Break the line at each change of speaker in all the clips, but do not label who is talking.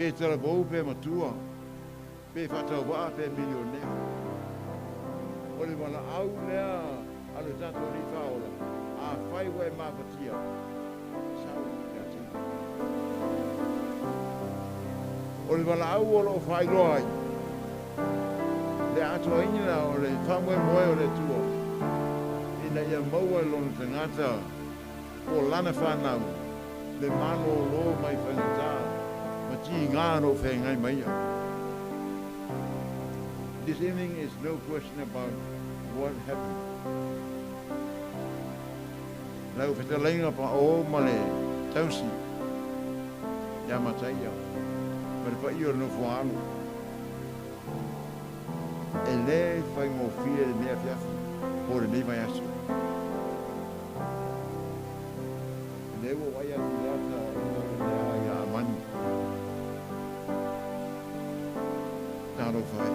Pe talavou pe matua, pe faatauvaa pe milionea. O le valaau lea a lo tatou Alii Faaola, afai ua e mafatia, sau ia te ia. O le valaau o lo o faailoa ai le atoaina o le faamoemoe o le Atua ina ia maua e lona tagata po o lana fanau le malōlō mai faigata ma tiga o lo o feagai ma ia. This evening is no question about what happened. Lau fetalaiga paʻō ma le tausi ia Mataia ma le paia o le nofoaalo. E le faigofie lenei afiafi po o lenei vaiaso. O lea ua vaai atu i le ata o le taulealea ia Amani. Talofa e.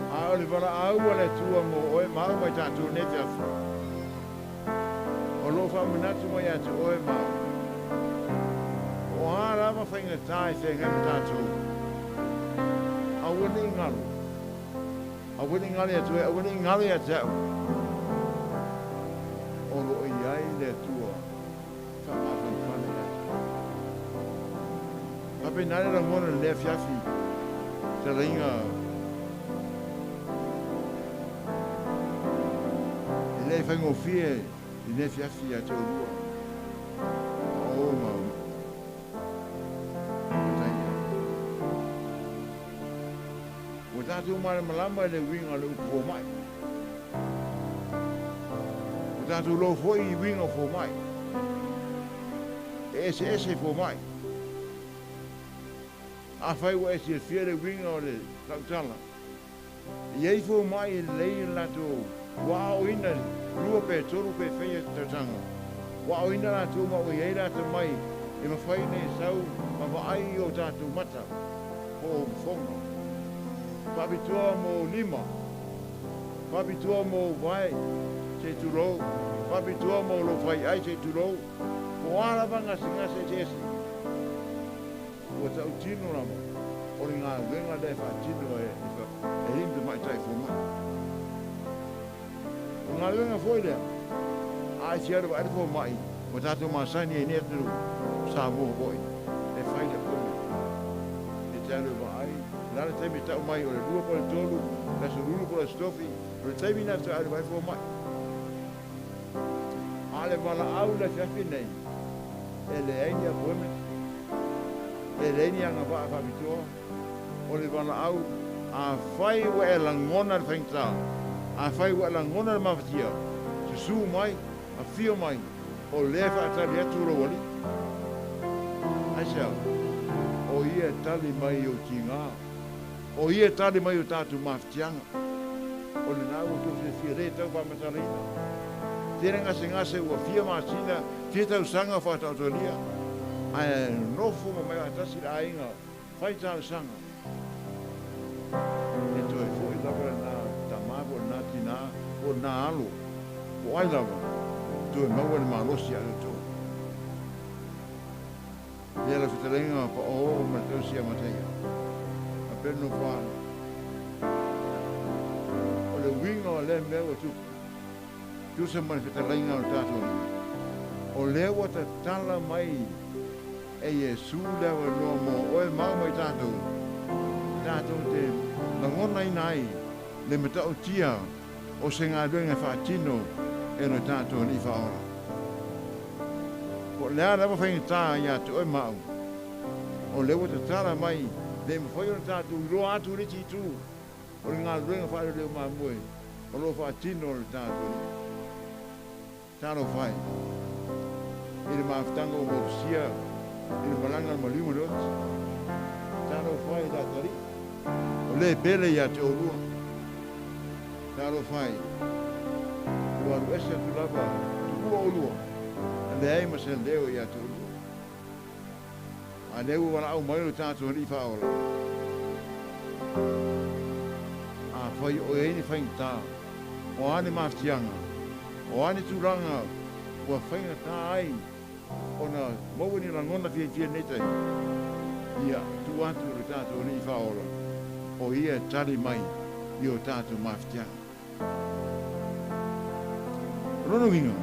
A o le valaau a le Atua mo oe ma au mai tatou nei afiafi, o lo o faamanatu mai ia te oe ma au, po o a lava faigata e feagai ma tatou, aua ne i galo, aua ne i galo ia te oe, aua ne i galo ia te au, o lo o i ai le Atua faamafanafana ia te oe. Faapena le lagona i lenei afiafi, talaiga e le faigofie i lenei afiafi ia te oulua, o ma Mataia. Ua tatou malamalama i le uiga o le upu fomai. Ua tatou iloa foi i uiga o fomai. E eseese fomai. Afai ua e silafia le uiga o le tautala, e i ai fomai e lelei le latou ua aoina lua pe tolu pe faia tausaga. Ua aoina latou ma ua i ai le atamai e mafai ona e sau ma vaai i o tatou mata po o fofoga. Faapitoa mo lima, faapitoa mo vae, se i tulou, faapitoa mo lou faiai, se i tulou, po o a lava gasegase eseese. Ua tautino lava o le galuega lea e faatino e alii ma tamaitai fomai. O le galuega foi lea, a e fia alu vaai le fomai, ua tatou masani ai nei atunuu o Samoa foi, e fai le appointment. E te alu e vaai, o le a le taimi e tau mai, o le 2 po o le 3, o le aso Lulu po o le aso Tofi, o le taimi lena e faatoa alu vaai le fomai. A o le valaau i le afiafi nei, e leai ni appointment, e leai ni agavaa faapitoa, o le valaau, afai ua e lagona le faigata, afai ua e lagona le mafatia, susu mai, afio mai, o lea e faatali atu lou Alii. Aisea? O Ia e tali mai i ou tiga. O Ia e tali mai i o tatou mafatiaga. O lena ua outou silafia lea e tau faamatalaina. Tele gasegase ua fia masina, fia tausaga o faataotolia, ae nofo ma mai faatasi le aiga fai talosaga. E toe foi lava lena tama po o lena tina po o lena alo po o ai lava, toe maua le malosi ia outou. Ia lau fetalaiga pa o ma le tausi ia Mataia. A pea le nofoaalo. O le uiga o lea mea ua tupu, tusa ma le fetalaiga o le tatou Alii, o lea ua tatala mai e Iesu le avanoa mo oe ma au ma i tatou, tatou te lagonaina ai le matautia o se galuega e faatino e lo tatou Alii Faaola. Po o le a lava faigata ia te oe ma au, o lea ua tatala mai le mafai ona tatou iloa atu i le isi itu o le galuega faaleoleo mamoe o lo o faatino e le tatou Alii. Talofa e i le mafutaga ua motusia i le malaga a le maliu ma le oti. Talofa e i le atalii o le pele ia te oulua. Talofa e, ua alu ese atu lava tuua oulua, e leai ma se leo ia te oulua. A lea ua valaau mai lo tatou Alii Faaola, Afai o i ai ni faigata, o a ni mafatiaga, o a ni tulaga ua faigata ai ona maua ni lagona fiafia i lenei taimi, ia tuu atu i lo tatou Alii Faaola, o Ia e tali mai i o tatou mafatiaga. O lona uiga,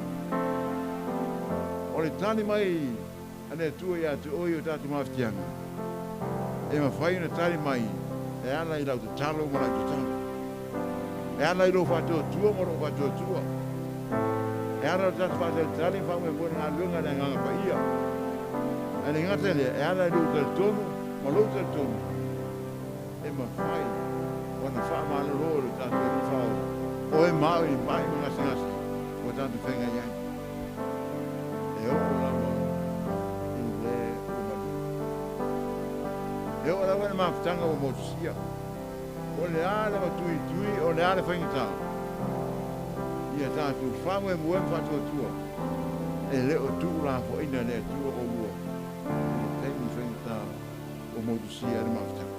o le tali mai a le Atua ia te oe i o tatou mafatiaga, e mafai ona tali mai e ala i lau tatalo ma lau tatalo, e ala i lou faatuatua ma lou faatuatua, e ala i lo tatou faatalitali ma faamoemoe i le galuega a le Agaga Paia. Ae le gata i lea, e ala i lou talitonu ma lou talitonu, e mafai ona faamalolo e lo tatou Alii Faaola oe ma au i mai ma gasegase ua tatou feagai ai. E oo lava i le ua maliu. E oo lava i le mafutaga ua motusia. O le a le matuitui, o le a le faigata. Ia tatou faamoemoe ma faatuatua, e le o tuulafoaina e le Atua oulua i le taimi faigata ua motusia ai le mafutaga.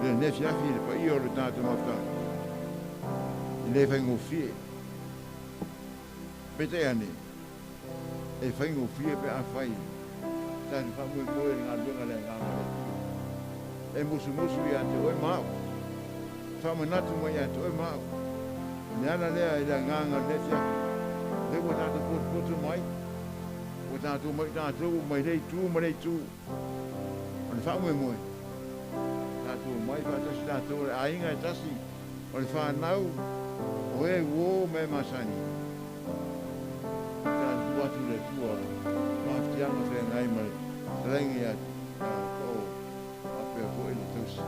I lenei afiafi i le paia o le tatou mafutaga, e le faigofie. Peitai ane, e faigofie pe afai tatou faamoemoe i le galuega a le Agaga o le Atua. E musumusu ia te oe ma au, faamanatu mai ia te oe ma au. O le ala lea i le agaga o lenei afiafi, lea ua tatou potopoto mai, ua tatou mai tatou mai lea itu ma lea itu. O le faamoemoe, tatou omai faatasi tatou o le aiga e tasi, o le fanau, o e uo ma e masani. Tatou tuu atu i le Atua mafatiaga feagai ma le fetalaiga ia Paul faapea foi le tausi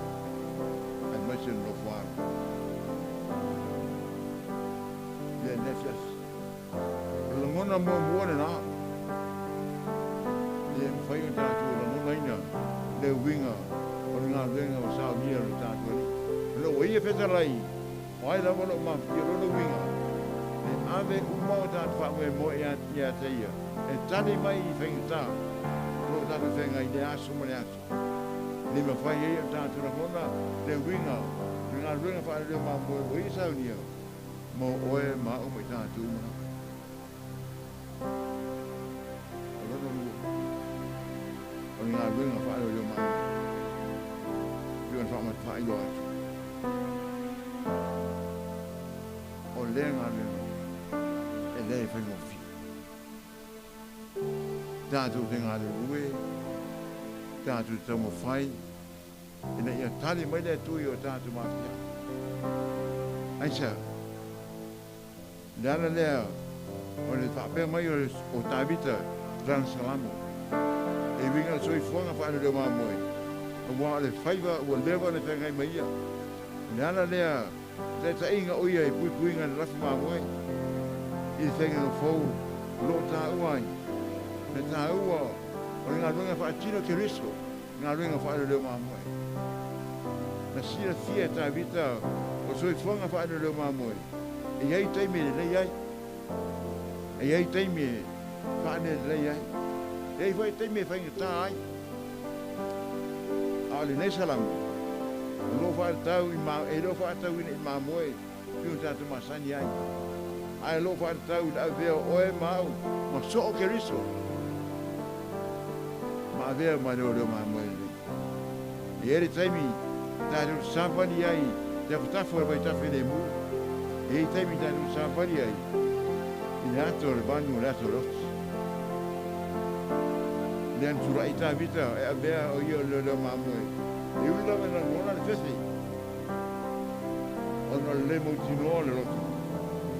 aemaise le nofoaga. Lea lenei afiafi. O le lagona muamua lena, e le mafai ona tatou lagonaina le uiga o le galuega ua saunia e lo tatou Alii. Ona ua ia fetalai, o ai lava o lo o mafatia lona uiga, e ave uma o tatou faamoemoe ia te ia, e tali mai i faigata o lo o tatou feagai i lea aso ma lea aso. E le mafai ai ona tatou lagona le uiga o le galuega faaleleo mamoe ua ia saunia, Mo oe ma au ma i tatou uma lava. O lona lua, o le galuega faaleoleo mamoe, pei ona faailoa atu. O lea galuega e le faigofie. Tatou te galulue, tatou te taumafai, ina ia tali mai le Atua i o tatou mafatiaga. Aisea? Le ala lea o le faapea mai o Tavita i lana Salamo, e uiga i le soifuaga faaleleo mamoe, aua o le faiva ua leva ona feagai ma ia. O le ala lea taitaiga o ia i puipuiga i le lafu mamoe, i le faiga fou o lo o taua ai le taua o le galuega faatino e Keriso. Galuega faaleoleo mamoe. Na silafia e Tavita o soifuaga faaleoleo mamoe, e i ai taimi e lelei ai, e i ai taimi e faalelelei ai, e i ai foi taimi e faigata ai. A o lenei salamo, o lo o faatatau i ma, e le o faatatauina i mamoe pei ona tatou masani ai, ae o lo o faatatau i le avea o oe ma au ma soo Keriso ma avea ma leoleo mamoe lelei. E i ai le taimi tatou te savali ai i te afatafa o le vaitafe lemu, e i ai taimi tatou te savali ai i le ata o le vanu o le ata o le oti. Lea na tulai Tavita e avea o ia o le leoleo mamoe, e ui lava ina lagona le fefe, ona o le le mautinoa o le loto.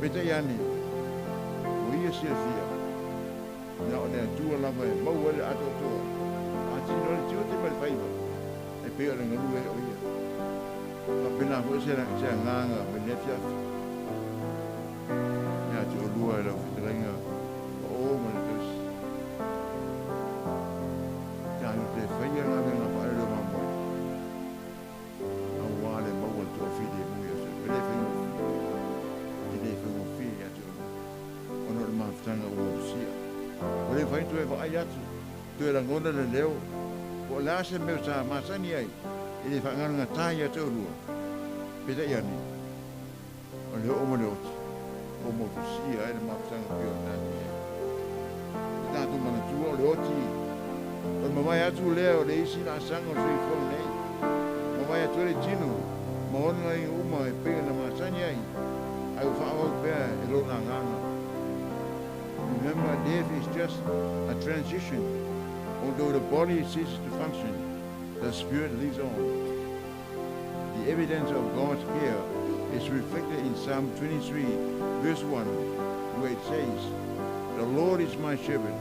Peitai ane, ua ia silafia, na o le Atua lava e maua ai le atoatoa, faatino ai le tiute ma le faiva, e pei o le galue ai o ia. Faapena foi se agaga mai lenei afiafi ia te oulua e lau fetalaiga o o ma le tausi. Tatou te faia galuega faaleleoa mamoe. Aua le maua le toafilemu ia te oe. E le faigofie. E le faigofie ia te oe ona o le mafutaga ua osia. Ua le mafai ona toe vaai atu, toe lagona le leo, po o le a se mea sa masani ai e le faagalugata ia te oulua. Peitai ane, o le oo ma le oti, ua motusia ai le mafutaga pei ona tatou i ai. Tatou manatua o le oti o le mavae atu lea o le isi laasaga o le soifua lenei. Mavae atu ai le tino ma ona aiga uma e pei ona masani ai, ae ua faaauau pea e lona agaga. Remember, death is just a transition. Although the body ceases to function, the spirit lives on. The evidence of God's care is reflected in Psalm 23, verse 1, where it says, "The Lord is my shepherd,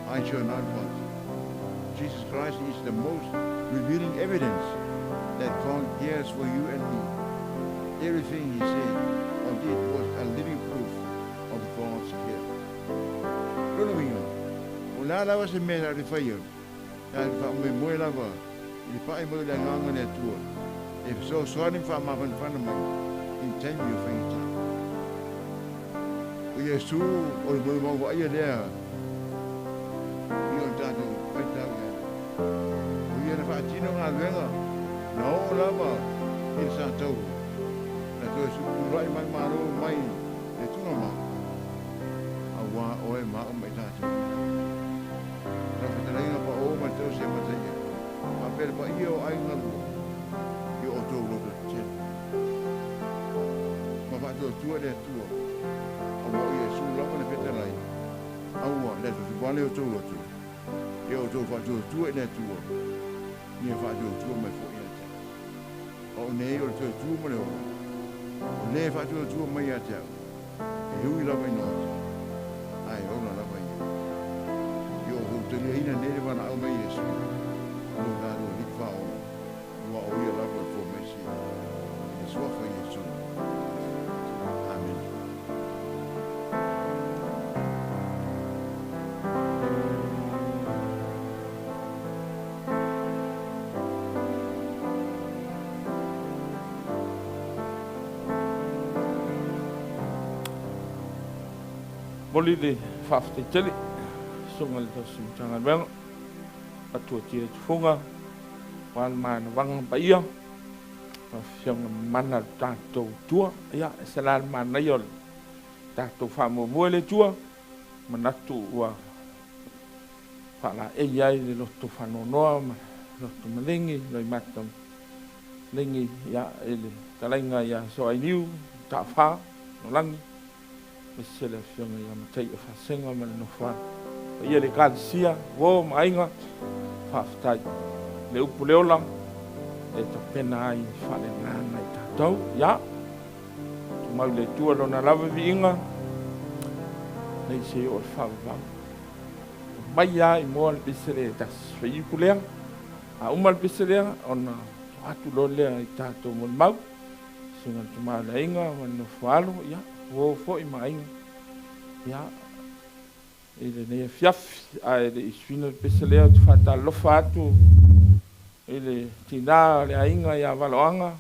I shall not want." Jesus Christ is the most revealing evidence that God cares for you and me. Everything he said or did was a living proof of God's care. Lona uiga, o le a lava se mea tatou te faia, tatou te faamoemoe lava i le pai mai o le Agaga o le Atua e fesoasoani ma faamafanafana mai i le taimi o faigata. O Iesu o le molimau vaaia lea i o tatou faitau i ai. O ia na faatino galuega na oo lava i le satauro na toe supulai manumalo mai le tugama auā oe ma au ma i tatou. Lau fetalaiga paʻō ma le tausi amataia, faapea le paia o aiga lua i o outou loto tetele. Ma faatuatua i le Atua, auā o Iesu lava na fetalai, aua le atuatuvale o outou loto, ia outou faatuatua i le Atua, ia faatuatua mai foi ia te au. O au nei o le toe tu ma le ola, o le faatuatua mai ia te au, e ui lava ina oti, ae ola lava ia. Ia outou taliaina nei le valaau mai Iesu, lo tatou Alii Faaola, aua o ia lava le fomai sili. I le suafa o Iesu. Amene.
Momoli le faafetai tele susuga i le tausi Matagaluega Atuatia Tufuga aua le manavaga paia o afioga mamana o le tatou Atua. Ia, e se la le manaia o le tatou faamuamua i le Atua, manatu ua faalaei ai le loto faanoanoa ma le loto maligi, loimata maligi, ia, i le fetalaiga ia Soainiu Taafa Nolagi, aemaise le afioga ia Mataia Fasega ma le nofo paia le Ekalesia, uo ma aiga. Faafetai le upu le ola e tapena ai faaleagaga i tatou. Ia, tumau i le Atua lona lava viiga, nei se oo le faavavau. Mai lava i moa le pese lea e tasi, faiupu lea, a uma le pese lea, ona to atu loa lea i tatou molimau, susuga i le tama o le aiga ma le nofo alo, ia, uo foi ma aiga, ia, i lenei afiafi. Ae le i suina le pese lea, ou te faatalofa atu i le tina o le aiga ia Valoaga,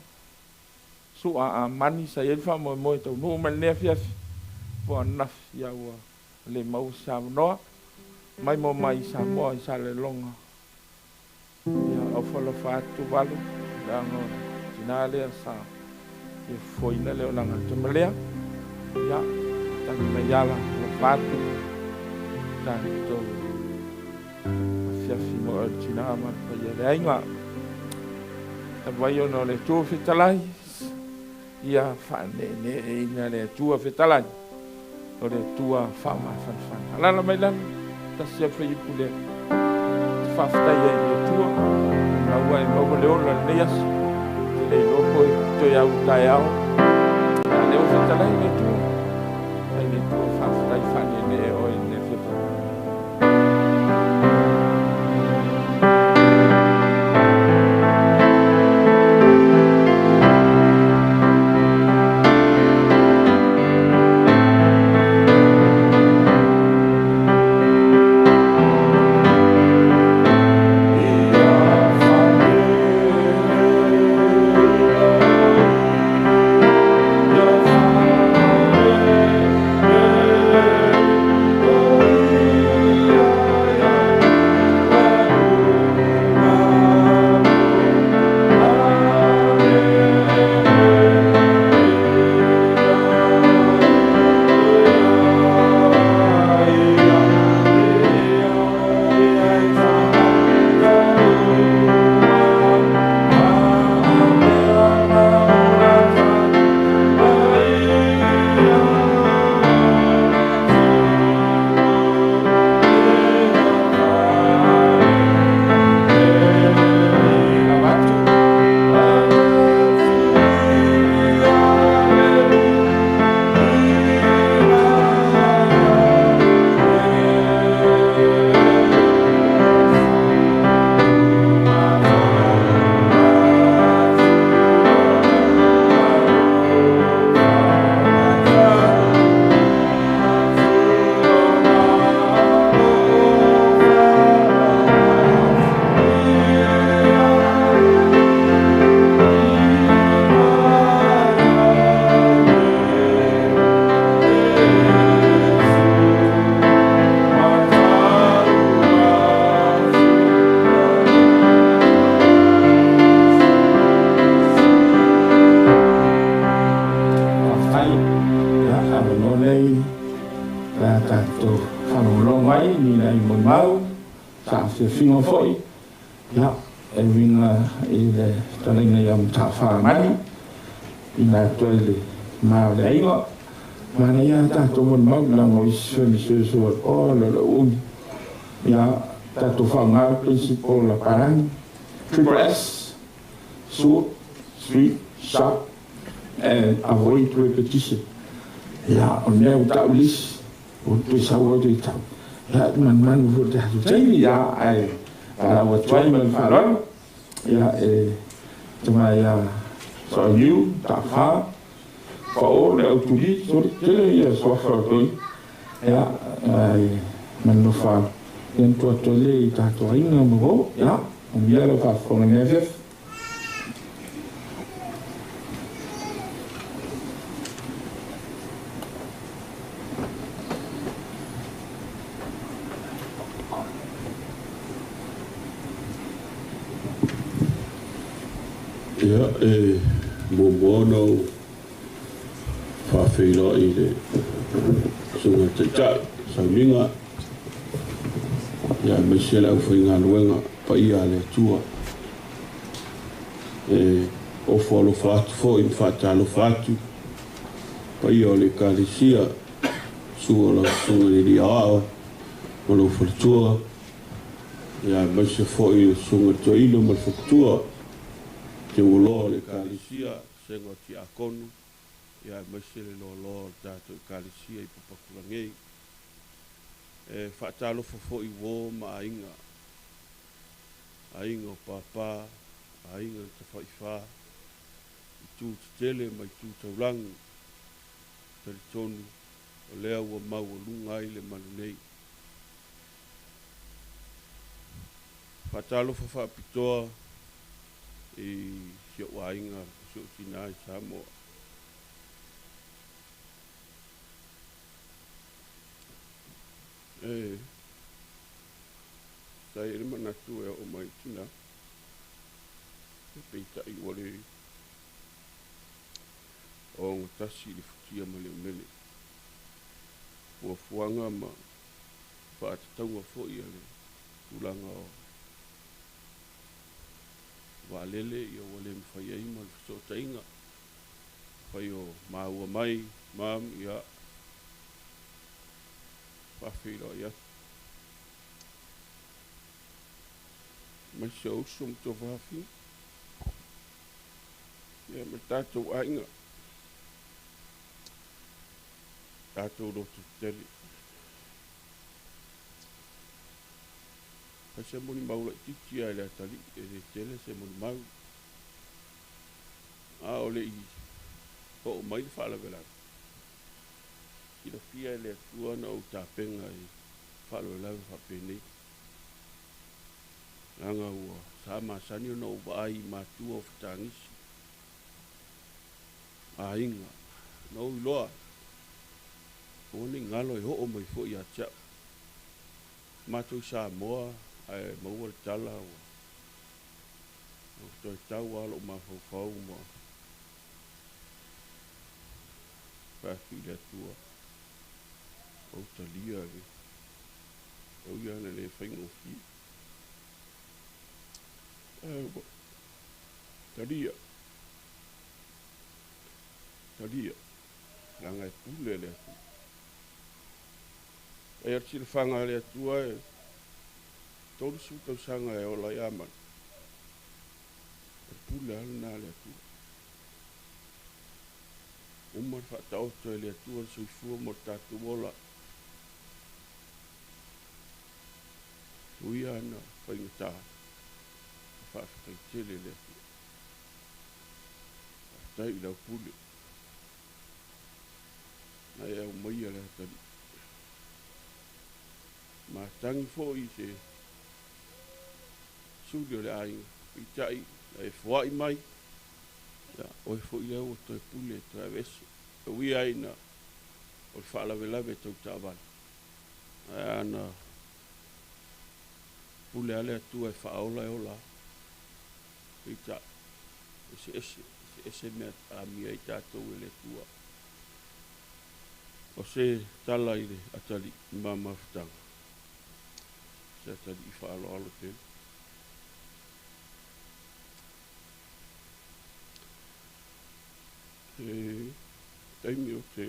Sua Amani, sa i ai le faamoemoe e taunuu mai lenei afiafi, po o ananafi, ia ua le maua se avanoa, mai mo mai i Samoa i Salelologa. Ia, aufalofa atu Valu, leaga o le tina lea sa fia fofoina le olaga o le tama lea. Ia, tagi mai ala, alofa atu tatou afiafi mo le tina ma le paia o le aiga. Talu ai ona o le Atua fetalai, ia faaneeneeina le Atua fetalai, o le Atua faamafanafana. Alaala mai lalo, tasi a faiupu lea. Te faafetai ai i le Atua, na ua e maua le ola lenei aso. Te le iloa po e toe au taeao. A lea ua fetalai le Atua. Fai le Atua faafetai faaneenee oe i lenei afiafi.
Ia
afiafiga foi, ia, e uiga i le fetalaiga ia Matafamanu, ina atu ai le ma o le aiga. Manaia a tatou molimau, leaga o isi fai suesue o le umi. Ia, tatou faaaoga le principle a Palagi, Triple S, short, sweet, sharp, and avoid repetition. Ia, o le mea ua tau le isi, ua toe sau ai toe tau. Ia, e manumanu foi i le tatou taimi, ia, ae valaau atu ai ma le faaaloalo. Ia, e tama ia Soaliu, Taafa, Paolo, le Autuli, soli, tele ia suafa o toi. Ia, ae maninofa ia na tuu atu ai lea i tatou aiga ma uo. Ia, manuia lau faafofoga i lenei afiafi.
Ia, e muamua ona ou faafeiloai i le Susuga i le Taitai, Sauliga, ia aemaise le aufaigaluega paia a le Atua. E ofo alofa atu foi ma faatalofa atu paia o le Ekalesia, susu o lau Susuga i le Alii Aoao ma lou faletua, ia aemaise foi le Susuga i le Toeaina ma le Faletua, teualoa o le Ekalesia, Vasega o Tiakono, ia aemaise le loaloa o le tatou Ekalesia i Papakulagei. E faatalofa foi i uo ma aiga, aiga o papa, aiga na tafaifa, itu tetele ma itu taulagi, talitonu o lea ua maualuga ai le malu nei. Faatalofa faapitoa i si ou aiga, si ou tina i Samoa. E sa i ai le manatu e oo mai i tina, peitai ua le ogatasi le futia ma le umele. Fuafuaga ma faatatauga foi a le tulaga o vaalele ia ua le mafai ai ma le fesootaiga. Afai o maua mai, Mum, ia faafeiloai atu. Aemaise o uso ma tuafafine, ia ma le tatou aiga, tatou loto tetele. Fai se molimau laitiiti lava i le atalii, e le tele se molimau. A o le i oo mai le faalavelave, silafia e le Atua na ou tapena i faalavelave faapenei. Leaga ua sa masani ona ou vaai i matua o fetagisi, aiga, na ou iloa ai, aua ne i galo e oo mai foi ia te au. Matou i Samoa ae maua le tala ua toe tau lava lou mafaufau ma fai atu i le Atua, ou talia le o ia ana le faigofie. Ae ua talia, talia, leaga e pule le Atua. E o le silafaga a le Atua e 30 tausaga e ola ai Amanu. O le pule lava lena a le Atua. Uma le faataoto e le Atua le soifua mo le tatou ola. Ui ana faigata, e faafetai tele i le Atua. Faafetai i lau pule. Na e aumaia le atalii. Matagi foi i se suli o le aiga, peitai na e foai mai, ia, oe foi lea ua toe pule e toe aveese. E ui ai ina o le faalavelave tau taavale, ae a na pule lava le Atua e faaola e ola lava. Peitai, eseese, eseese mea e amia ai tatou e le Atua. O se tala i le atalii ma mafutaga. Se atalii faaaloalo tele. Se taimi o te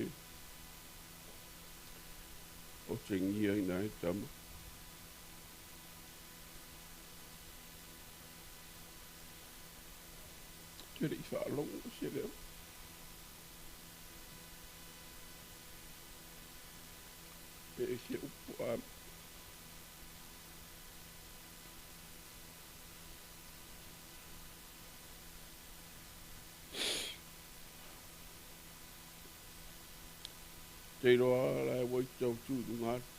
o te gia ina ai tama. Te le i faalogo se leo. E ese upu a Te iloa la e ua ita o tu i luga atu.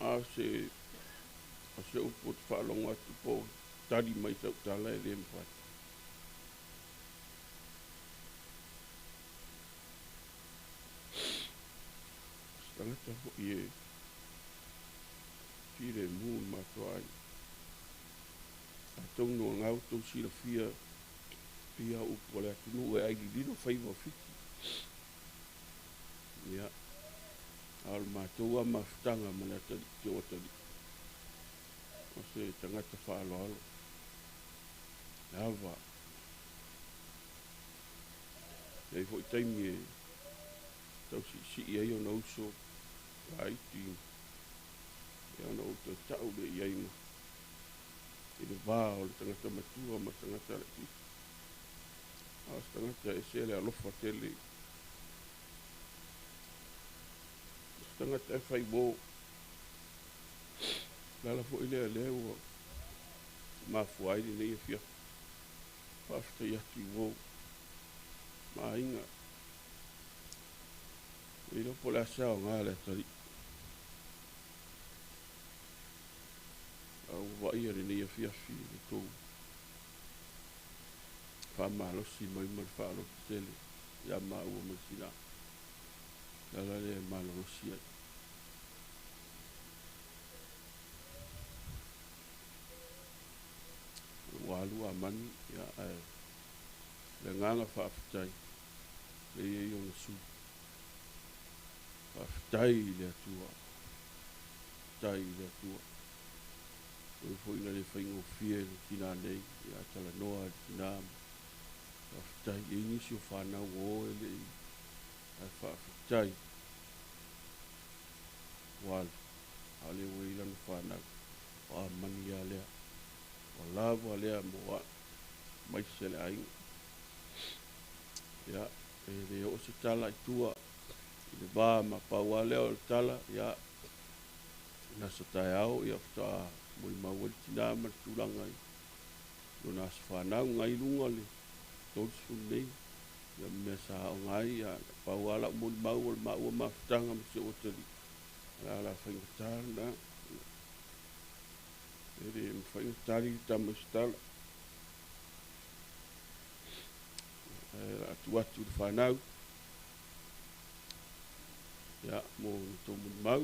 A o se, o se upu ou te faalogo atu po o tali mai sau tala e le mafai. O se tagata foi e filemu i le matou aiga. Atonu o lena ua tou silafia pei lava o upu a le atunuu e ai lililo faiva o Fiti. Ia, a o le matou lava mafutaga ma le atalii, si ou atalii, o se tagata faaaloalo lava. E i ai foi taimi e tau siisii ai ona uso laiti, ia ona ou toe tau lea i ai ma i le va o le tagata matua ma le tagata laitiiti. A o se tagata e ese le alofa tele, o se tagata e fai uo. O le ala foi lea lea ua mafua ai lenei afiafi. Faafetai atu i uo ma aiga. E iloa po o le a se aoga le atalii. A ua vaaia lenei afiafi i le tou faamalosi mai ma le faalototele ia maua ma le tina. O le ala lea e malolosi ai. Ua alu a mani, ia, ae o le agaga faafetai lea e i ai ona sui. Faafetai i le Atua. Faafetai i le Atua. Ui foi ina le faigofie le tina nei, ia talanoa i le tina ma faafetai. E i ai nisi o fanau ua o e le i, ae faafetai ua alu, a o lea ua i ai lana fanau. O amani lava lea. Ua lava lea mo au, aemaise le aiga. Ia, e le oo se tala i tua i le va ma pau lava lea o le tala, ia, i le aso taeao, ia, faatoa molimau ai le tina ma le tulaga i lona aso fanau na i luga o le 30 nei, ia, ma mea sa aoga ai, ia, pau lava lau molimau o le maua mafutaga ma si ou atalii, o le ala faigata lena. E le mafai ona tali le tama i se tala. Ae o le a tuu atu i le fanau, ia, mo le tou molimau.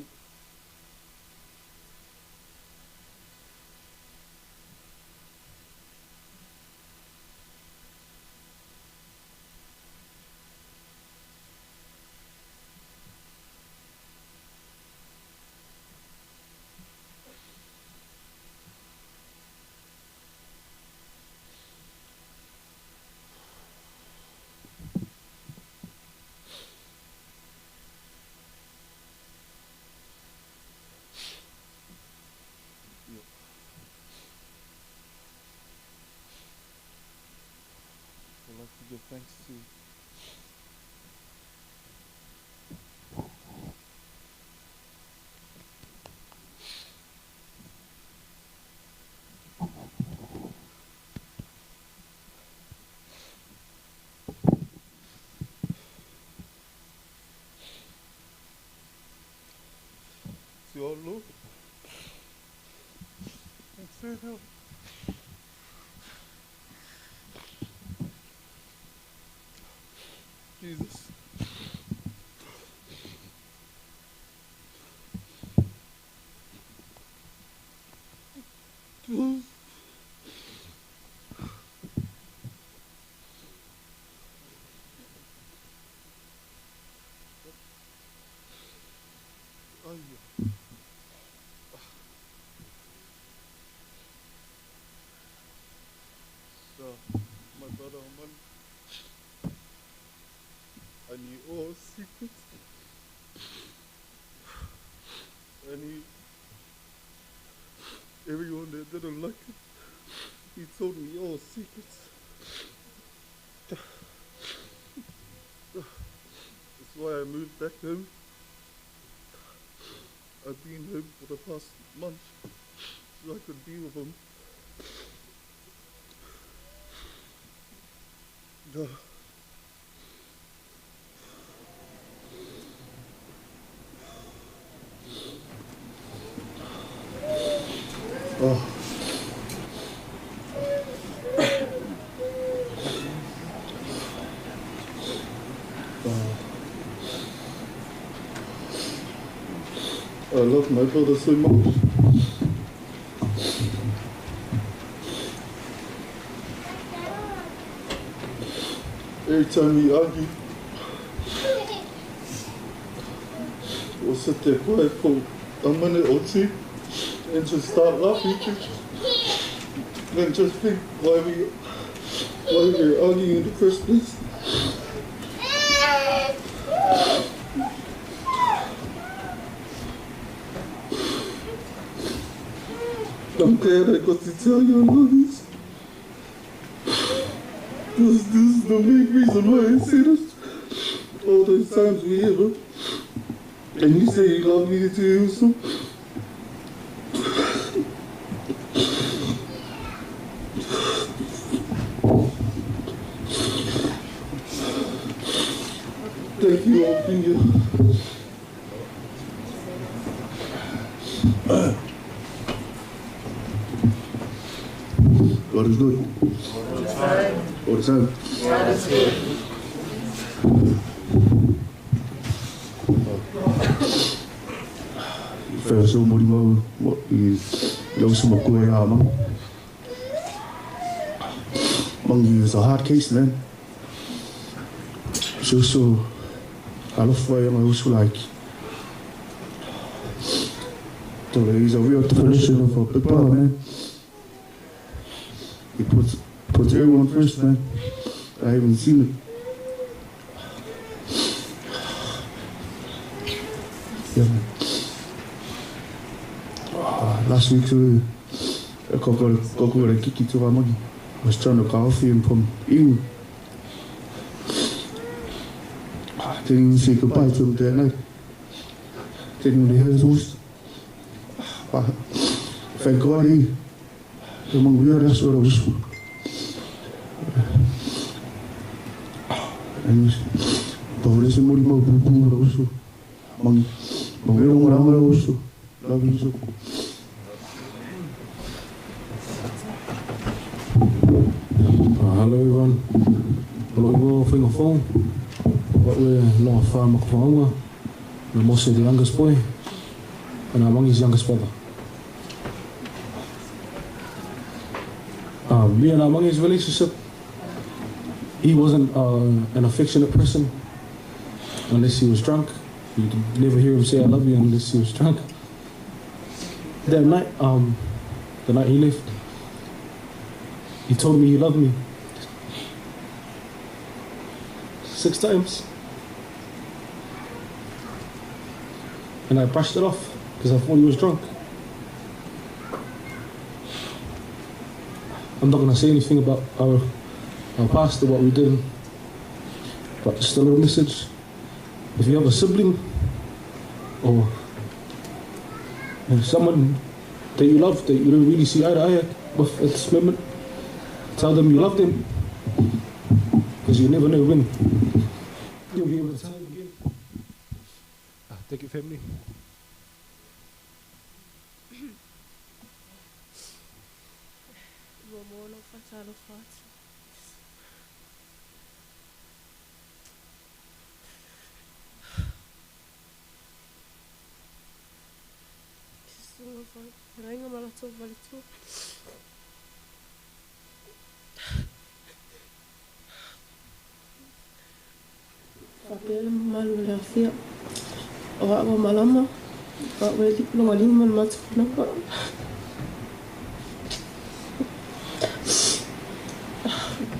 I'd like to give thanks to to our Lord and Savior, Jesus. Ai.
everyone that didn't like him. He told me all secrets. That's why I moved back home. I've been home for the past month so I could be with him. Oh. I love my brother so much. Every time we argue, we'll sit there quiet for a minute or two and just start laughing. And just think why we're arguing in the first place. I'm glad I got to tell you I love you. This is the main reason why I said it. All those times we ever. And you say you love me too, so. Thank you all for you.
God is good. All the time.
God is good.
First of all, what is Mangi is a hard case, man. So I love why I also like. So he's a real definition of a big brother, man. He puts everyone first, man. I haven't seen it. Yeah, man. Last week, I got a kiki to Mangi. I was trying to off him from Iu. I didn't even say goodbye to him that night. Didn't even hear his voice. But thank God he. That's what I was. Love you so.
Hello everyone. Hello, what we're not far Makafaunga. I'm also the youngest boy, and I'm Mangi's youngest brother. Me and Amangi's relationship, he wasn't an affectionate person unless he was drunk. You'd never hear him say I love you unless he was drunk. That night, the night he left, he told me he loved me 6 times. And I brushed it off because I thought he was drunk. I'm not going to say anything about our past or what we did, but just a little message. If you have a sibling or someone that you love, that you don't really see eye to eye with at this moment, tell them you love them, because you never know when you'll be able to tell them again. Thank you, family.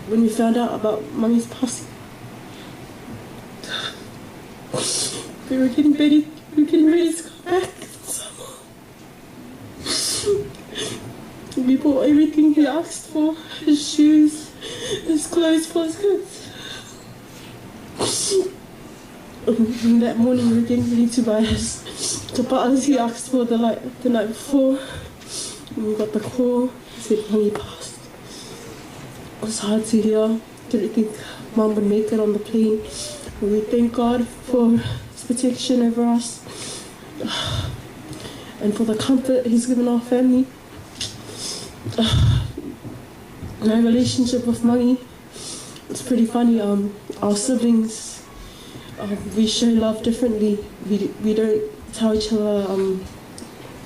When we found out about Mummy's passing, we were getting ready, to go back. We bought everything he asked for, his shoes, his clothes for his kids. And that morning we were getting ready to buy his tapaas he asked for the, like, the night before. And we got the call, he said Mangi passed. It was hard to hear. Didn't think Mum would make it on the plane. We thank God for his protection over us and for the comfort he's given our family. My relationship with Mangi, it's pretty funny. Our siblings, we show love differently. We don't tell each other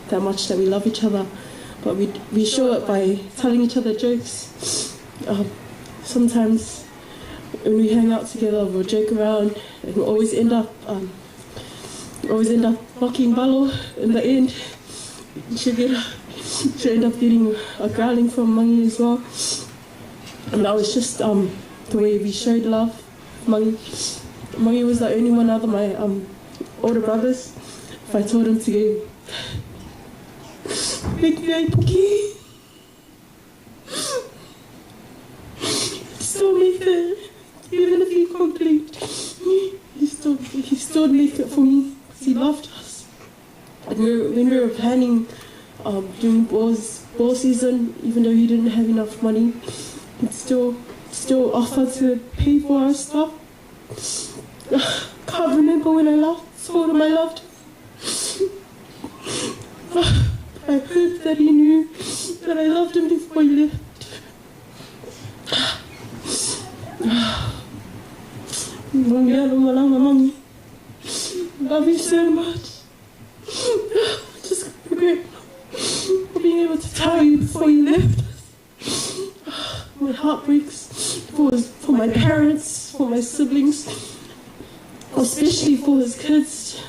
that much that we love each other, but we show it by telling each other jokes. Sometimes when we hang out together, we'll joke around, and we'll always end up mocking Balo in the end. She'll end up getting a growling from Mangi as well. And that was just the way we showed love. Mangi was the only one out of my older brothers. If I told him to go make me a poki, still make it, even if he complained, he still make it for me because he loved us. And when we were planning during ball season, even though he didn't have enough money, he'd still offer to pay for our stuff. Can't remember when I last told him I loved him. I hope that he knew that I loved him before he left. Love you so much. Just regret for being able to tell you before you left us. My heart breaks for my parents, for my siblings, especially for his kids.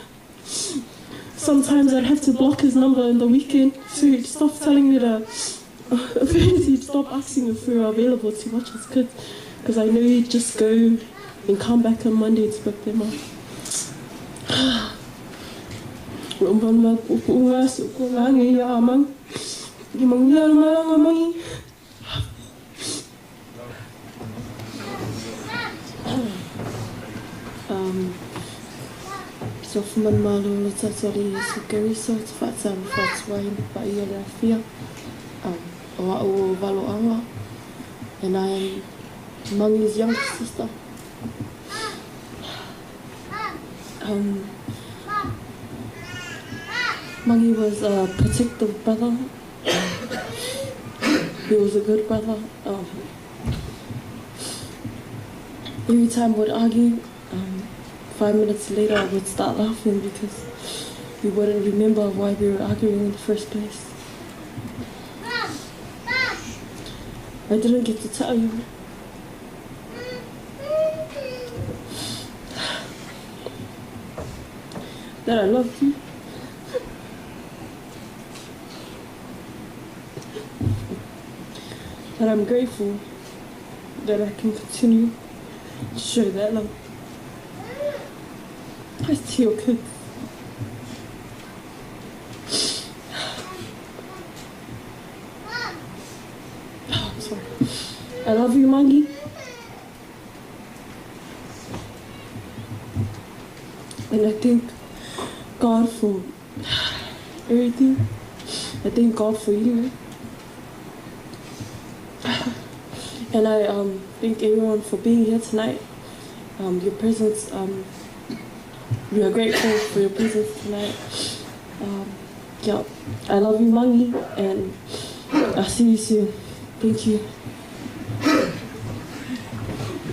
Sometimes I'd have to block his number in the weekend so he'd stop telling me to, he'd stop asking if we were available to watch his kids, because I know he'd just go and come back on Monday to pick them up. So for man malo lo tatori so keriso te whaatau whaatuai ni pa i ole afia o au o valoanga, and I am Mangi's younger sister. Mangi was a protective brother. He was a good brother. Every time we'd argue, 5 minutes later I would start laughing because we wouldn't remember why we were arguing in the first place. I didn't get to tell you that I loved you. That I'm grateful that I can continue to show that love to your kids. Oh, I'm sorry. I love you, Mangi. And I thank God for everything. I thank God for you. And I thank everyone for being here tonight. Your presence, we are grateful for your presence tonight. Yeah, I love you, Mangi, and I'll see you soon. Thank you.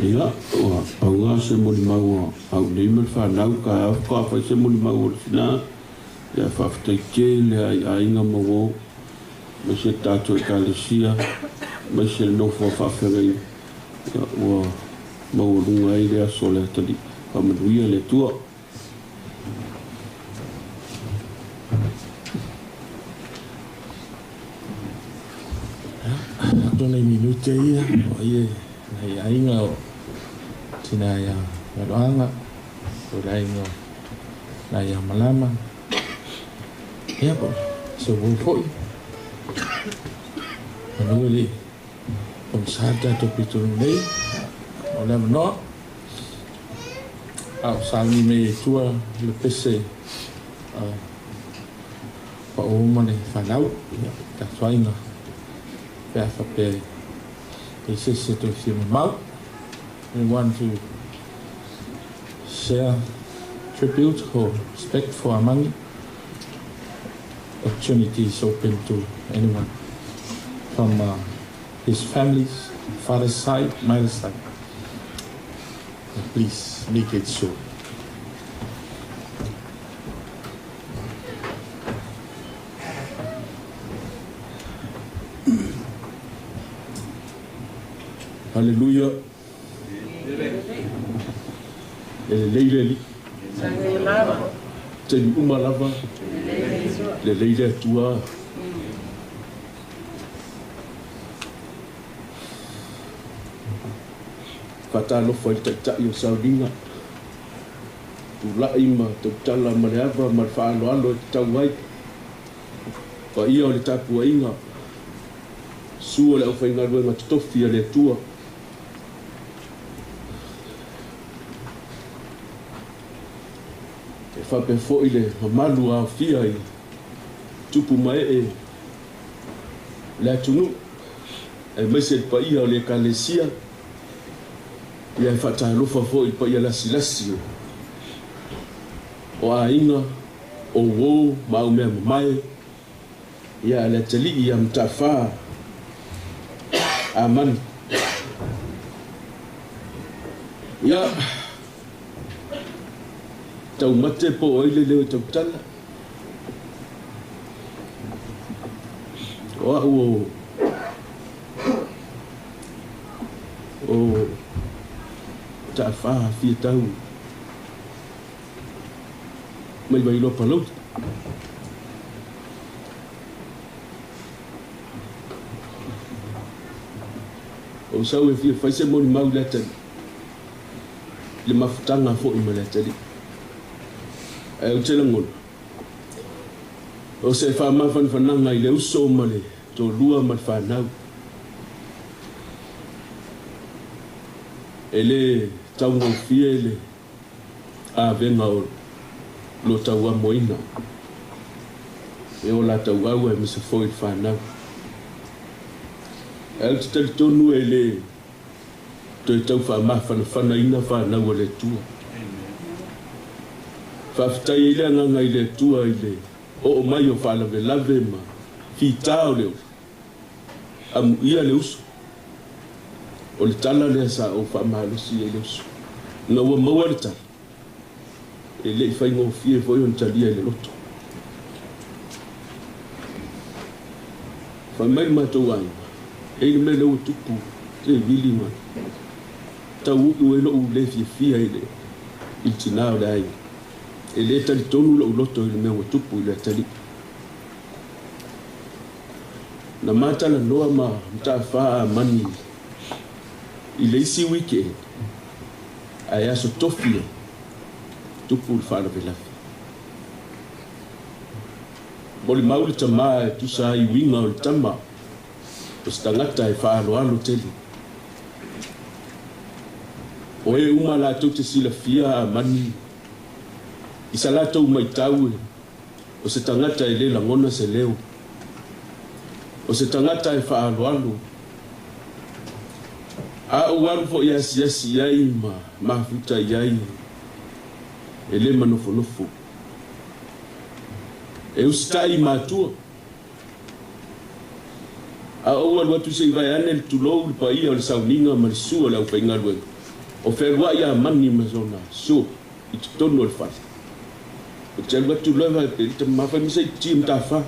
Ia, ua paugā se moli mau au nei ma le whanau, ka au whakawhai se moli mau o le tina, ia whawhitai te le ai ainga mawo, mai se tātou e kalesia, mai se nofo whawhengai, ia ua maua lunga ai le aso le atali, whamanuia le tua.
Tōnei minute ia, o ia, nei ainga o tina ia waroanga, o le ainga o nai ia malama. Ia po, so wau foi. Manu e le i pogisa le tatou pitoluu nei, o le avanoa a o sauni mai ai tua le pese pao ma le fanau, ia, tatou aiga, pe a faapea e i ai se isi e toe fia mamao. Anyone to share tribute or respect for Amangi? Opportunity is open to anyone from his family's father's side, mother's side. Please make it so.
Haleluia. E lelei le Alii. Taimi uma lava. Lelei le Atua. Faatalofa i le Taitai o Sauniga, tulai ma tautala ma le ava ma le faaaloalo e tatau ai. Paia o le tapuaiga, susu o le aufaigaluega totofi a le Atua. E faapea foi le mamalu aofia i tupu ma ee o le atunuu, aemaise le paia o le Ekalesia, ia e faatalofa foi i paia lasilasi o aiga, o uo ma au mea mamae, ia a le atalii ia Mataafa. Amani. Ia, taumate po o ai le leo e tautala. O au o o Taafa fia tau mai Vailoa Palauli. O sau e fia fai se molimau i le atalii, i le mafutaga foi ma le atalii. Ae ou te lagona, o se faamafanafanaga i le uso ma le toalua ma le fanau. E le taugofie le avega o lo tauamoina e o la tauau aemaise foi le fanau. Ae ou te talitonu e le toe tau faamafanafanaina fanau a le Atua. Faafetai ai le agaga i le Atua i le oo mai o faalavelave ma fita o le ola. Amuia le uso. O le tala lea sa ou faamalosi ai le uso. Ina ua maua le tala, e le i faigofie foi ona talia i le loto. Fai mai le matou aiga, e i ai le mea lea ua tupu, te vili ma tauu'u ai lo'u le fiafia i le i le tinā o le aiga. E le talitonu lo'u loto i le mea ua tupu i le atalii. Na ma talanoa ma Mataafa Amani i le isi weekend, ae aso tofi e tupu le faalavelave. Molimau le tama e tusa ai uiga o le tama o se tagata e faaaloalo tele. O e uma latou te silafia Amani i sa latou maitau e o se tagata e le lagona se leo, o se tagata e faaaloalo, a ou alu foi e asiasi i ai ma mafuta i ai, e le manofonofo. E usitai i matua. A ou alu atu se i vae ane le tulou le paia o le sauniga ma le su o le aufaigaluega, o fealuai a Mani ma sona su i totonu o le fale. Ou te alu atu loa e pe tama fai mai se i ti matafa.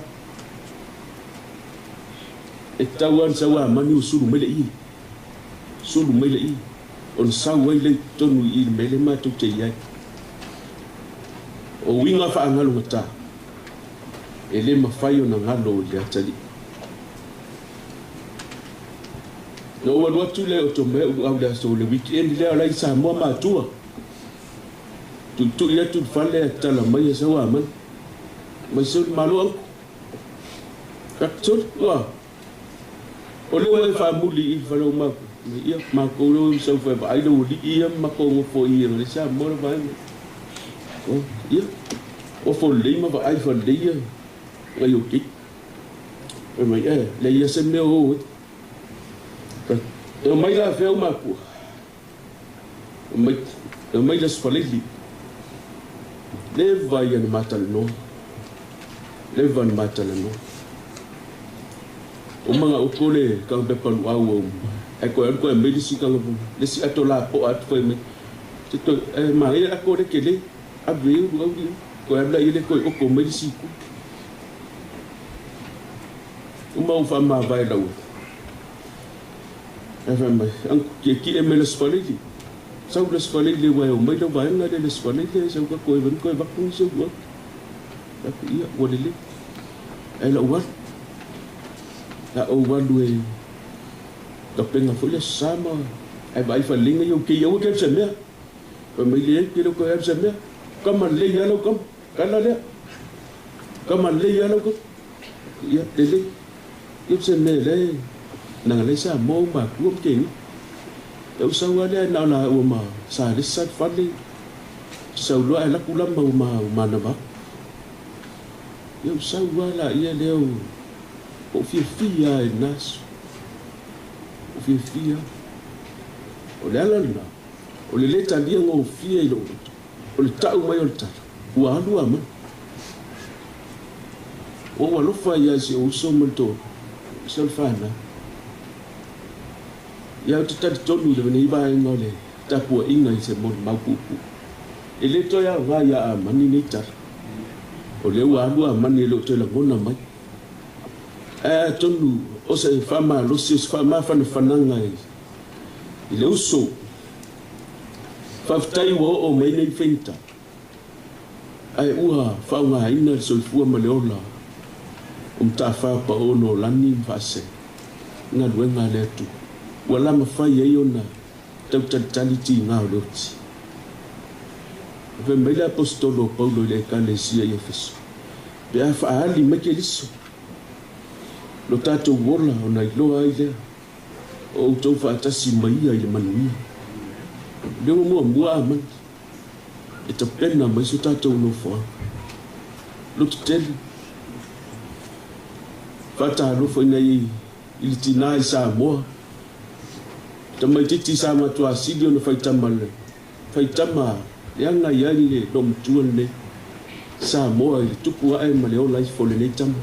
E tatau lava ona sau a Mani ua sulu mai le ie. Sulu mai le ie. Ona sau ai lea i totonu i i le mea lea matou te i ai. O uiga faaagalogata e le mafai ona galo i le atalii. Na ou alu atu lea o Tomea Uluau i le aso o le weekend lea o la i Samoa matua. Tuitui atu le fale ae tatala mai e sau a Mani. Mai seu le malo uncle. Ka soli ua. O lea ua e faamuli i le fale o matou, ia, matou lea ua sau fai vaai le ualii ia ma matou nofo i i le Samoa le vaega. Oh, ia, ofo lelei ma vaai falelei ia nai o keiki. Fai mai, eh, leai se mea o ai. E omai la afea ou makua? E omai le Aso Faraile. Leva ia na ma talanoa. Leva na ma talanoa. O manga o kole kanga pepa luau au. Ai koe alu koe mai le si kanga le si ato la po atu fai mai. Te to e ma ia a kole ke le a ve u au li. Koe alu la ile koe oko mai le si ku. Uma u fa ma vai lau. Ae fai mai, Uncle, kiekie mai le Aso Faraile. Sau le Aso Faraile ua e omai lau vaega lea i le Aso Faraile, sau ka koe vani koe vaku nisi au atu. Fai atu, Ia, ua lelei. Ae lau alu. La ou alu e tapena foi le Aso Sa ma ae vaai faleleiga ia okei aua ke alu se mea. Fai mai, Leai, ke le o koe alu se mea. Kama lelei lava lau kama. Kala lea. Kama lelei lava lau kama. Ia, lelei. Ia se mea lea naga lea sa mo makua ma kegi. E u sau lea na o la ua ma sa le sa fale. Sau loa e laku lama ua ma manava. Ia u sau la ia lea o o fiafia e naso. O fiafia. O le ala lena. O le le talia gofie i lou loto. O le ta'u mai o le tala, ua alu a mai. Ua ou alofa ia i si ou uso ma le toalua, se o le fanau. Ia ou te talitonu i lenei vaega o le tapuaiga i se molimau puupuu. E le toe aoga ia Amani nei tala. O lea ua alu a Amani e le o toe lagona mai. Ae atonu o se faamalosi, o se faamafanafanaga i le uso. Faafetai ua oo mai nei faigata, ae ua faaaogaina le soifua ma le ola o Mataafa Paono Lani ma Faasea i galuega a le Atua, ua lama fai ai ona tautalitali tiga o le oti. Fai mai le Aposetolo o Paulo i le Ekalesia i Efeso, Pe a faaali mai Keriso, lo tatou ola ona iloa ai lea o outou faatasi ma ia i le manuia. O lea ua muamua Amani e tapena mai so tatou nofoaga. Loto tele, faatalofa ina i le tinā i Samoa, tamaitiiti sa matuasili ona faitama le faitama leaga i ai le loomatua lenei Samoa i le tupu ae ma le ola ifo o lenei tama.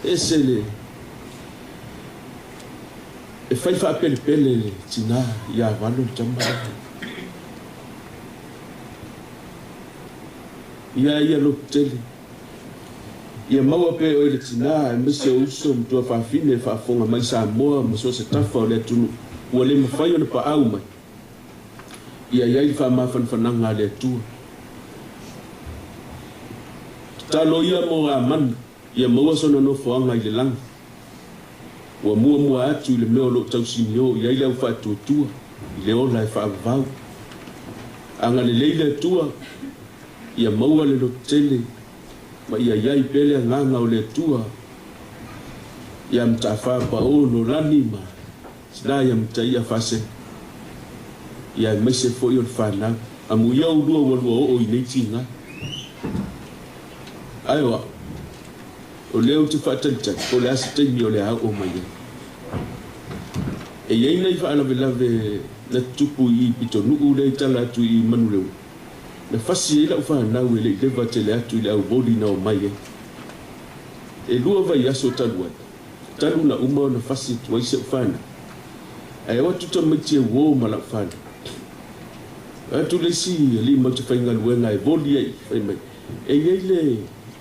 Ese le E fai faapelepele le tinā ia Valo le tama lea. Ia ia lotu tele. Ia maua pea oe le tinā aemaise o uso ma tuafafine e faafofoga mai Samoa ma so o se tafa o le atunuu ua le mafai ona paau mai. Ia i ai le faamafanafanaga a le Atua. Tatalo ia mo Amani ia maua sona nofoaga i le lagi. Ua muamua atu i le mea o lo o tausinio i ai le au faatuatua i le ola e faavavau. Agalelei le Atua ia maua le lototele ma ia i ai pea le agaga o le Atua ia Mataafa Paono Lani ma Sina ia Mataia Faasega ia aemaise foi o le fanau. Amuia ulua ua lua oo i nei tiga. Ae o au. O lea ou te faatalitali po o le a se taimi o le a oo mai ai. E i ai nai faalavelave na tutupu i i pitonuu lea i tala atu i Manuleua, na fasi ai lau fanau e le i leva tele atu i le auvoli na omai ai. E 2 vaiaso talu ai, talu na uma ona fasi atu ai si au fanau. Ae o atu tamaiti e uō ma lau fanau. O atu le isi alii matou te faigaluega e voli ai, fai mai, E i ai le,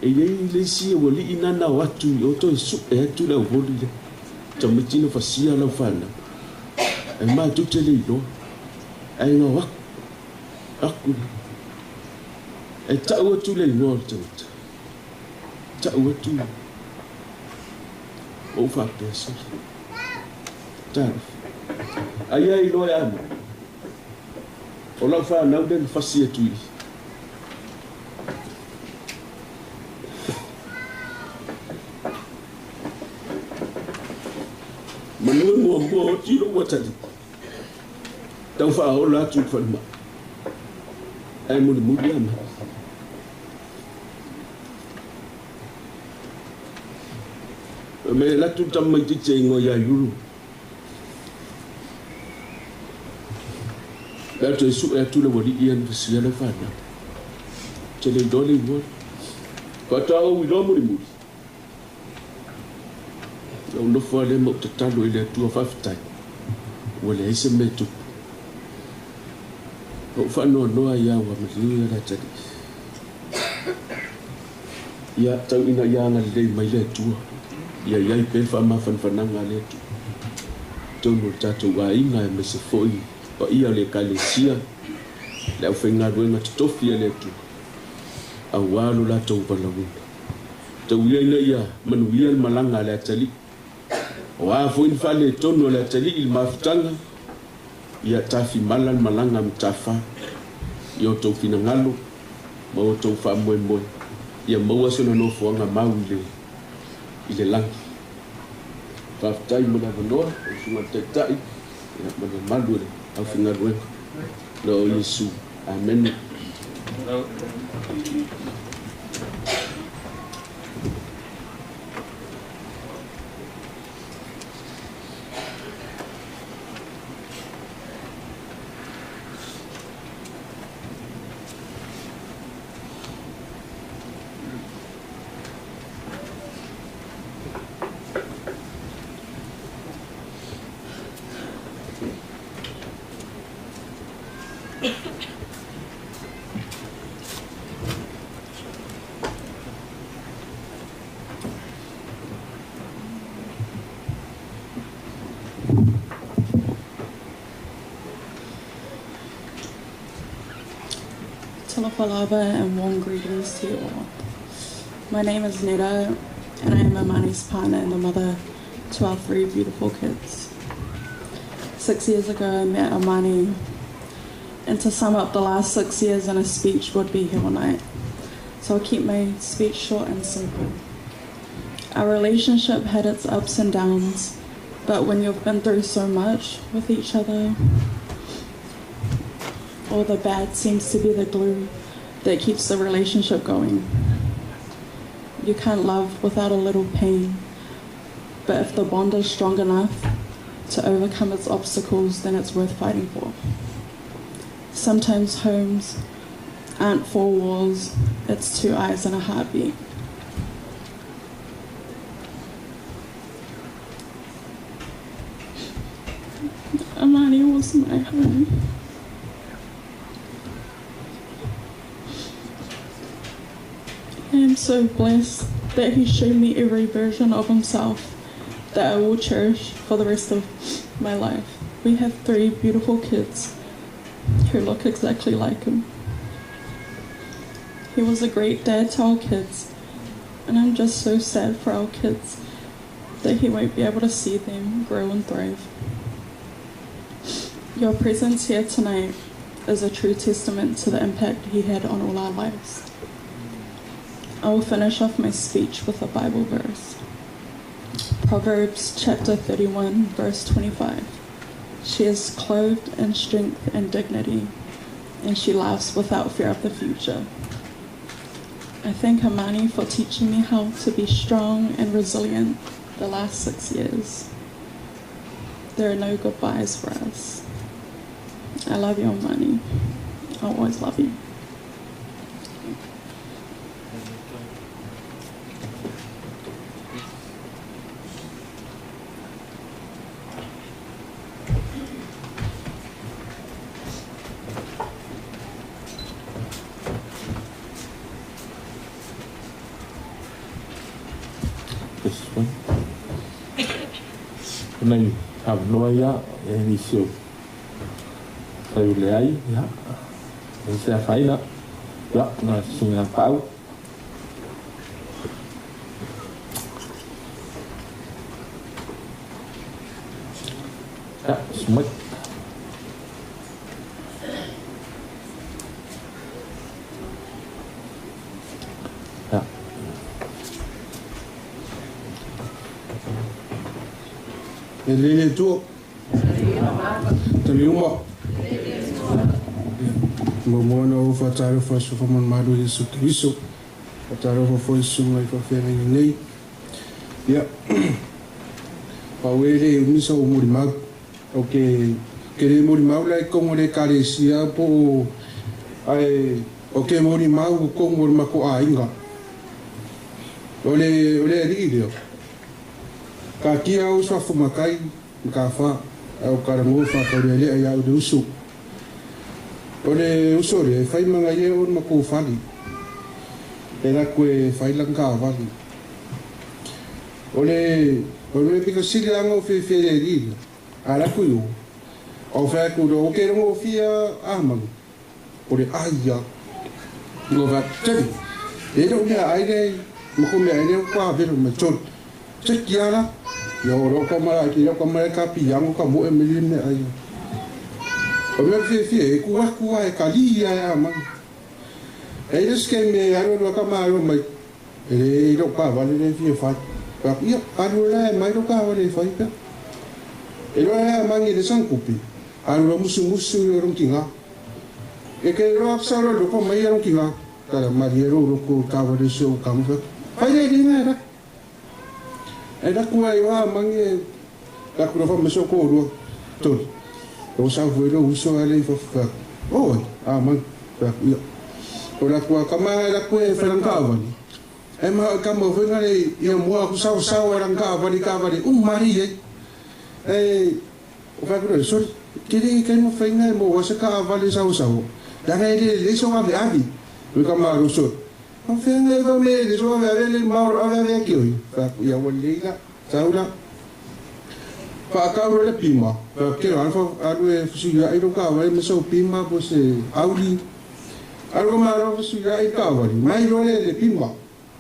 e i ai le isi aualii nana o atu i o toe su'e atu le auvoli lea. Tamaiti na fasia lau fanau. Ae matou te le iloa. Ae gao aku, aku lea. Ae ta'u atu le igoa o le tagata. Ta'u atu ou faapea, Sole. Talofa. Aia e iloa e a mai. O lau fanau lea na fasi atu i. Manu e muamua oti lou atalii. Tau faaola atu i le falemai. Ae mulimuli lava mai. Fai mai e alu atu le tamaitiiti e igoa ia Iulu. Pe a toe sue atu le ualii ia na fasia lau fanau. Ou te le iloa le igoa lea. Faatoa ou iloa mulimuli. Na ou nofo lava lea ma ou tatalo i le Atua faafetai ua leai se mea e tupu. Na ou faanoanoa ai lava ua maliu ia le atalii. Ia tau ina ia agalelei mai le Atua, ia i ai pea le faamafanafanaga a le Atua i totonu o le tatou aiga aemaise foi paia o le Ekalesia, le aufaigaluega totofi a le Atua, aua lo latou valaauina. Tau ia ina ia manuia le malaga a le atalii. O a foi ni faaletonu a le atalii i le mafutaga, ia tafimala le malaga a Matafā i outou finagalo ma outou faamoemoe, ia maua sona nofoaga mau i le i le lagi. Faafetai mo le avanoa, lau Susuga i le Taitai, ia ma le mamalu o le aufaigaluega. Na o Iesu. Amene.
Talofa lava and warm greetings to you all. My name is Netta, and I am Amani's partner and the mother to our 3 beautiful kids. 6 years ago, I met Amani, and to sum up the last 6 years in a speech would be here all night. So I'll keep my speech short and simple. Our relationship had its ups and downs, but when you've been through so much with each other, all the bad seems to be the glue that keeps the relationship going. You can't love without a little pain, but if the bond is strong enough to overcome its obstacles, then it's worth fighting for. Sometimes homes aren't 4 walls, it's 2 eyes and a heartbeat. Amani was my home. I am so blessed that he showed me every version of himself that I will cherish for the rest of my life. We have 3 beautiful kids who look exactly like him. He was a great dad to our kids, and I'm just so sad for our kids that he won't be able to see them grow and thrive. Your presence here tonight is a true testament to the impact he had on all our lives. I will finish off my speech with a Bible verse. Proverbs chapter 31, verse 25. She is clothed in strength and dignity, and she laughs without fear of the future. I thank Amani for teaching me how to be strong and resilient the last 6 years. There are no goodbyes for us. I love you, Amani. I'll always love you.
This one. Nei avanoa ia e nisi o whaiule ai, ia, e se awhaina, ia, ngā susuga pau. Ia, sumai. Ia.
E lele tua. Tali uma. Mo mo na o fa taro fa so fa mon maru Yesu Kristo. Fa taro fa foi sunga i fa fenga nei. Ia. Pa wele misa o muri mau. O ke ke le muri mau lai kongo le karesia po ai o ke muri mau kongo ma ko ainga. Ole ole ri leo. Ka kia o sa fumakai ka fa au karango fa ka le ia o usu. Ole usu le fai manga ie o ma ko fali. Era koe fai langa vali. Ole ole pika sili anga o fe fe le ri. Ala ku yo. O fa ku do ke rongo fia amang. Ole aia. Ngo va tedi. E do me ai le mo ko me ai le kwa vero me chol. Che kiara. Ia o ro ka mara ki ro ka mara ka pi yango ka mo e me me ai. O me fe fe e ku aku ai ka li ia amang. E le ske me aro ro ka maro mai. E ro ka vale le fie fa. Pa ia aro le mai ro ka vale fa pa. E ro e mangi le san kupi. Aro ro musu musu ro kinga. E ke ro aksa ro ro ko mai ro kinga. Kara mari ro ro ko ka vale so ka mo fa. Fa le ri na ra. E ra ku ai wa mangi ka ku ro fa me so ko ro. Tol. O sa vo ro uso ale fa fa. Oi, a man. Fa ia. O la kua kama la kue wharanga wali. E maha kama whenga le ia mua ku sao sao waranga wali ka wali mari e. E o whakura, sorry, kere kai mo whenga e mo wasa ka wali sao sao. Danga e le le so ave avi. Ui kama ro sorry. O whenga e wha me le so ave ave le mauro ave ave ki oi. Whaku ia wali leila, saula. Whaakauro le pima. Whakero alfa aru e fusuia i roka wali me sau pima po se auri. Aro maro suia i kawari mai ro le pima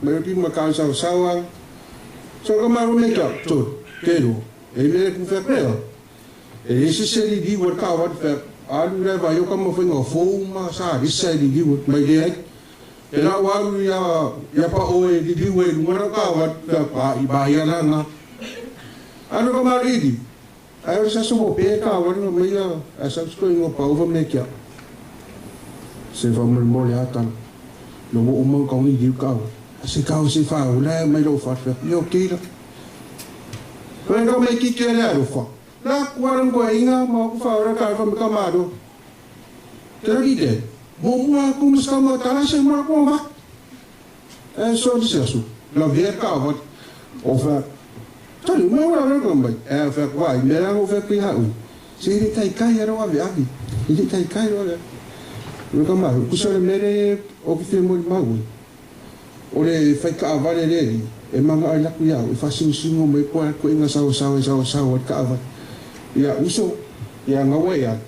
mai pima ka sa sawa so ka maro me ka to kero e me ku fe peo e se se li di wor ka war fe alu le va yo ka mo fe ngo fo ma sa ri se li di wor mai le e ra wa ru ya ya pa o e di di we mo ra ka war fe pa i ba ya la na aro ka maro i di ai sa so mo pe ka war no me ya sa sko ngo pa o me ka se fa mo mo le atan lo mo mo ka ni di ka se ka se fa o le mai lo fa fe yo ke la pero me ki ke le ro fa la kwa ngo inga mo ku fa ro ka fa ka ma do te ro ki te mo mo ku mo ska mo ta la se mo ko ma e so di se su la ver ka va o fa ta ni mo ra ro ko mai e fa kwa me ra o fa ki ha u se ri tai kai ro ave avi ri tai kai ro ave Ka mahu, kusa le mere o ki te mori maui. O le whaika a vare reri, e manga ai laku iau, e whasingusingo mai koa ko inga sao sao e sao sao e ka avare. Ia uso, ia ngawa ia,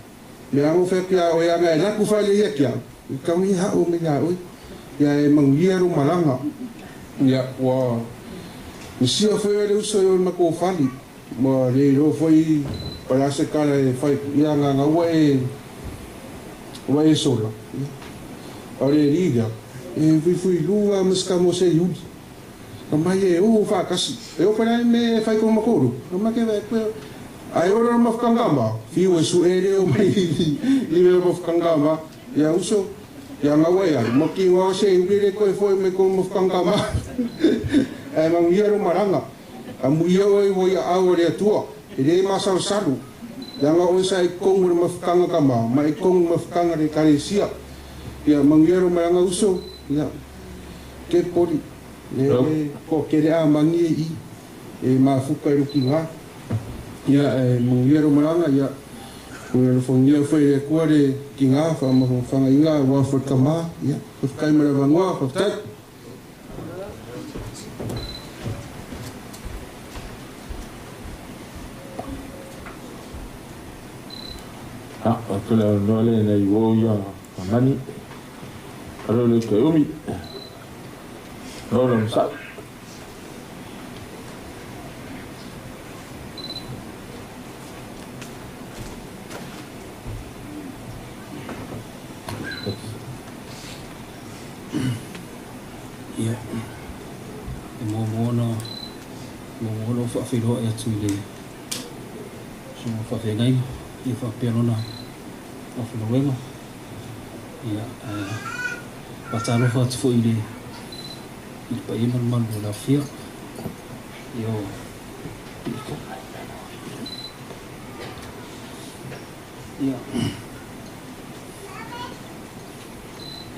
me ango whaku ia o ia ngai laku whaile ia kia. I kaungi hao me ia oi, ia e manguia ro maranga. Ia ua, nisia whai le uso i o mako whali, ma le ro whai parase kara e whai ia ngā ngawa e wa e sola. O le riga. E fui lua mas ka mo se yuli. Ka mai e o fa kasi. E o fai me fai ko makoro. Ka mai ke ve ai ora ma fkangama. Fi o su ere o mai i me ma fkangama. Ya uso ya ngawa ya mo ki wa se yuli le ko foi me ko ma fkangama. E ma ngia ro maranga. A mu ia o i ia au le tua. E le ma sa salu. Yang o sa i kongo ma fkanga kama, ma i kongo ma fkanga le karesia. Ia mangero maranga uso, ia ke pori. Le ko ke le a mangi i e ma fuka i ruki ngā. Ia e mangero maranga ia ko le fongia foi le kua le ki ngā fa ma fanga inga wa fo kama, ia ko kai mara vangoa fa tai.
Ah, o le no le nei wo ia mani. Aro le ke umi. No no sa.
Ia. E mo mo no mo no fa fi ro e tu le.
Susuga faafeagaiga ia faapea lona aufaigaluega. Ia ae faatalofa atu foi i le i le paia ma le mamalu o le aofia. Ia o Ia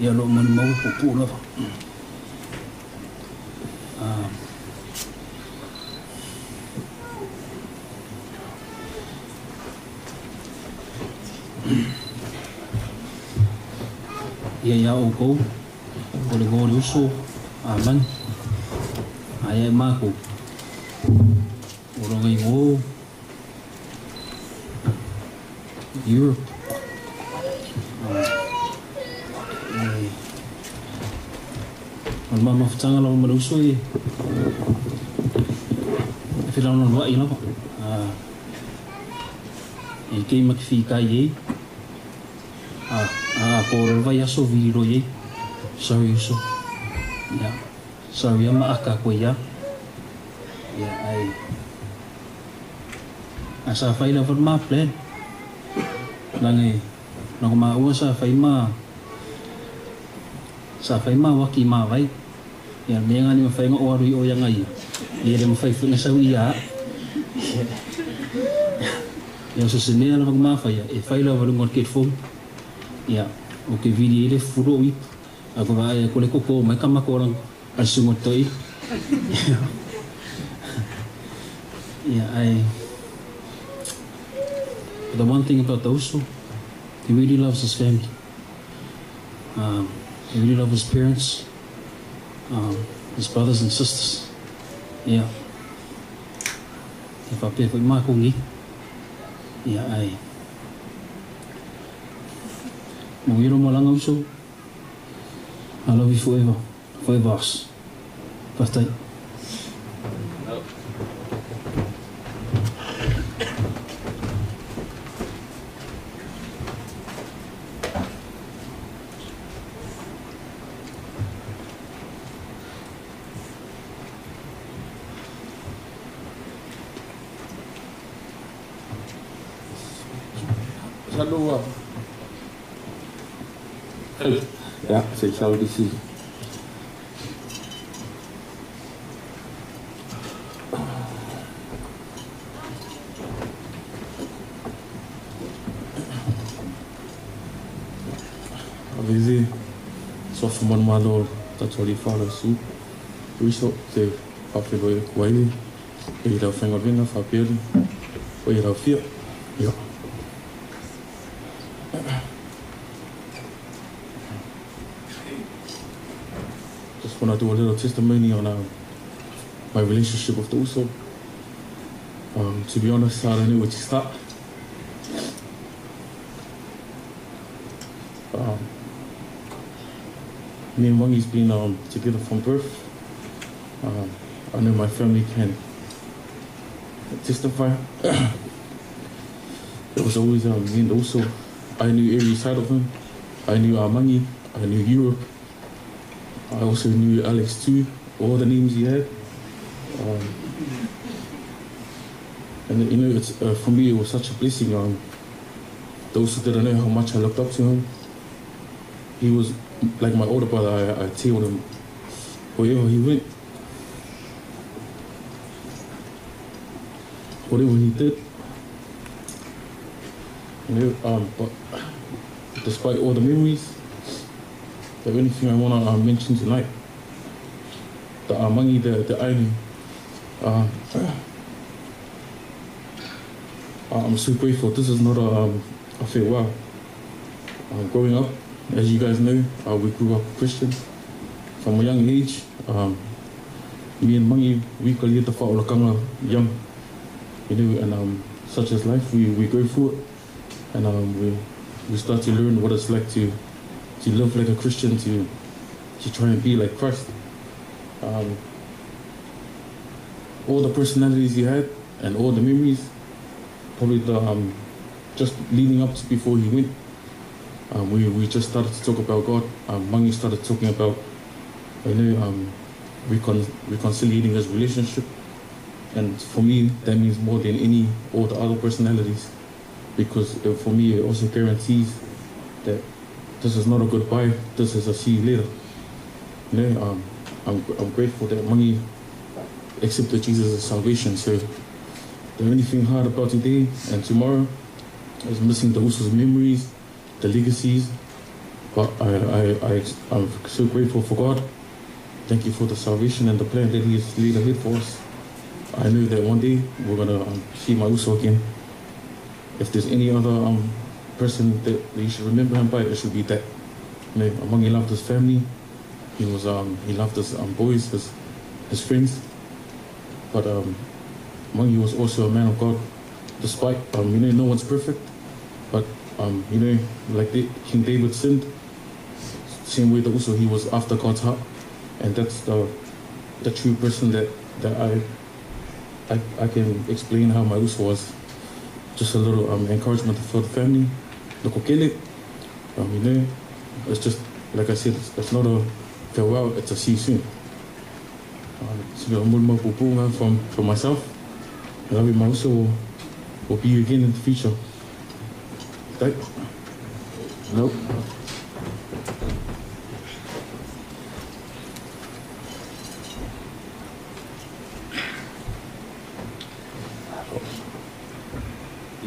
Ia o lo o molimau e puupuu lava. Ia iā ʻoukou, o le igoa o le uso a Mani, aia e mākou, o lona igoa o Europe. O le mamafutaga lava ma le uso e felaloaloaʻi lava. E kei ma ke fikai ei. A a ko le vaiaso vililoi ei. Sorry uso. Ia. Sorry ia ma aka koe ia. Ia ai. A sa fai lava le ma plan. Langa e langa maua sa fai ma sa fai ma waki ma vai. Ia mea nga ni mafai nga o alu i o ianga ia. Ia le mafai foi nga sau ia. Ia so se mea lava nga mafai ia e fai lava lunga o le platform. Ia o ke vili i le fulu o ipu. A ko va e ko le koko mai ka mako lang al sunga toi. Ia ai But the one thing about the uso, he really loves his family. He really loves his parents, his brothers and sisters. Ia. E faapea foi mākou nei. Ia, ai. Mo ia malaga uso. I love you forever. Forever us. Faafetai.
Masalo ua ia se i sau lisi Avese suafa manumalo o le tatou Alii Faaleasu Uiso te faafeiloai atu ai i lau faigaluega faapea le paia laufia. Ia. Just want to do a little testimony on my relationship with the Uso. To be honest, I don't know where to start. Me and Wangi's been together from birth. I know my family can testify. It was always me and Uso. I knew every side of him. I knew Amangi. I knew Europe. I also knew Alex too, all the names he had. And you know, it's for me, it was such a blessing. Those who didn't know how much I looked up to him, he was like my older brother. I tailed him wherever he went, whatever he did. You know, but despite all the memories, the only thing I want to mention tonight, the Amangi, the Ainu, I'm so grateful. This is not a farewell. Growing up, as you guys know, we grew up Christian. From a young age, me and Mangi, we kalia te whaolakanga young, you know, and such is life. We go through it, and we start to learn what it's like to live like a Christian, to try and be like Christ. All the personalities he had and all the memories, probably the just leading up to before he went, we just started to talk about God. Mangi started talking about, you know, reconciliating his relationship
And for me, that means more than any all the other personalities, because for me, it also guarantees that this is not a goodbye, this is a see you later. You know, I'm grateful that Mangi accepted Jesus as salvation. So the only thing hard about today and tomorrow is missing the Uso's memories, the legacies. But I'm so grateful for God. Thank you for the salvation and the plan that He has laid ahead for us. I know that one day we're going to see my Uso again. If there's any other person that you should remember him by, it should be that. You know, Mangi loved his family. He loved his boys, his friends. But Mangi was also a man of God, despite, you know, no one's perfect. But, you know, like King David sinned, same way that also he was after God's heart. And that's the true person that I can explain how my uso was. Just a little encouragement for the family. Lokokele, you know, it's just, like I said, it's not a farewell, it's a see you soon. From myself, I love you, my uso will be you again in the future. Thank you. Nope.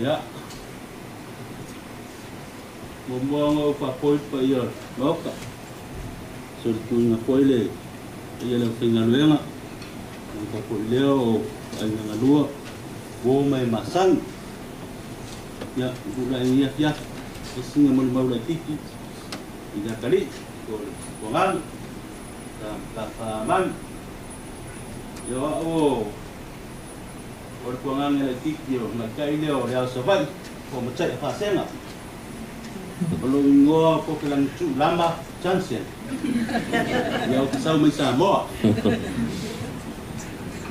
Ya. Mo mo pa poi pa ia loka. So tu na koile ia le fingaluenga. Ka poi leo ai nga lua. Wo mai masang. Ya ula ia ya. Singa mo mau la tiki. Ida kali ko ngang. Ta ta man. Yo o o ko ngang le tiki o na kai leo le so vai ko mo tsai fa senga. O lo ngoa ko ke lang chu lamba Johnson. Ya o sa mai sa mo.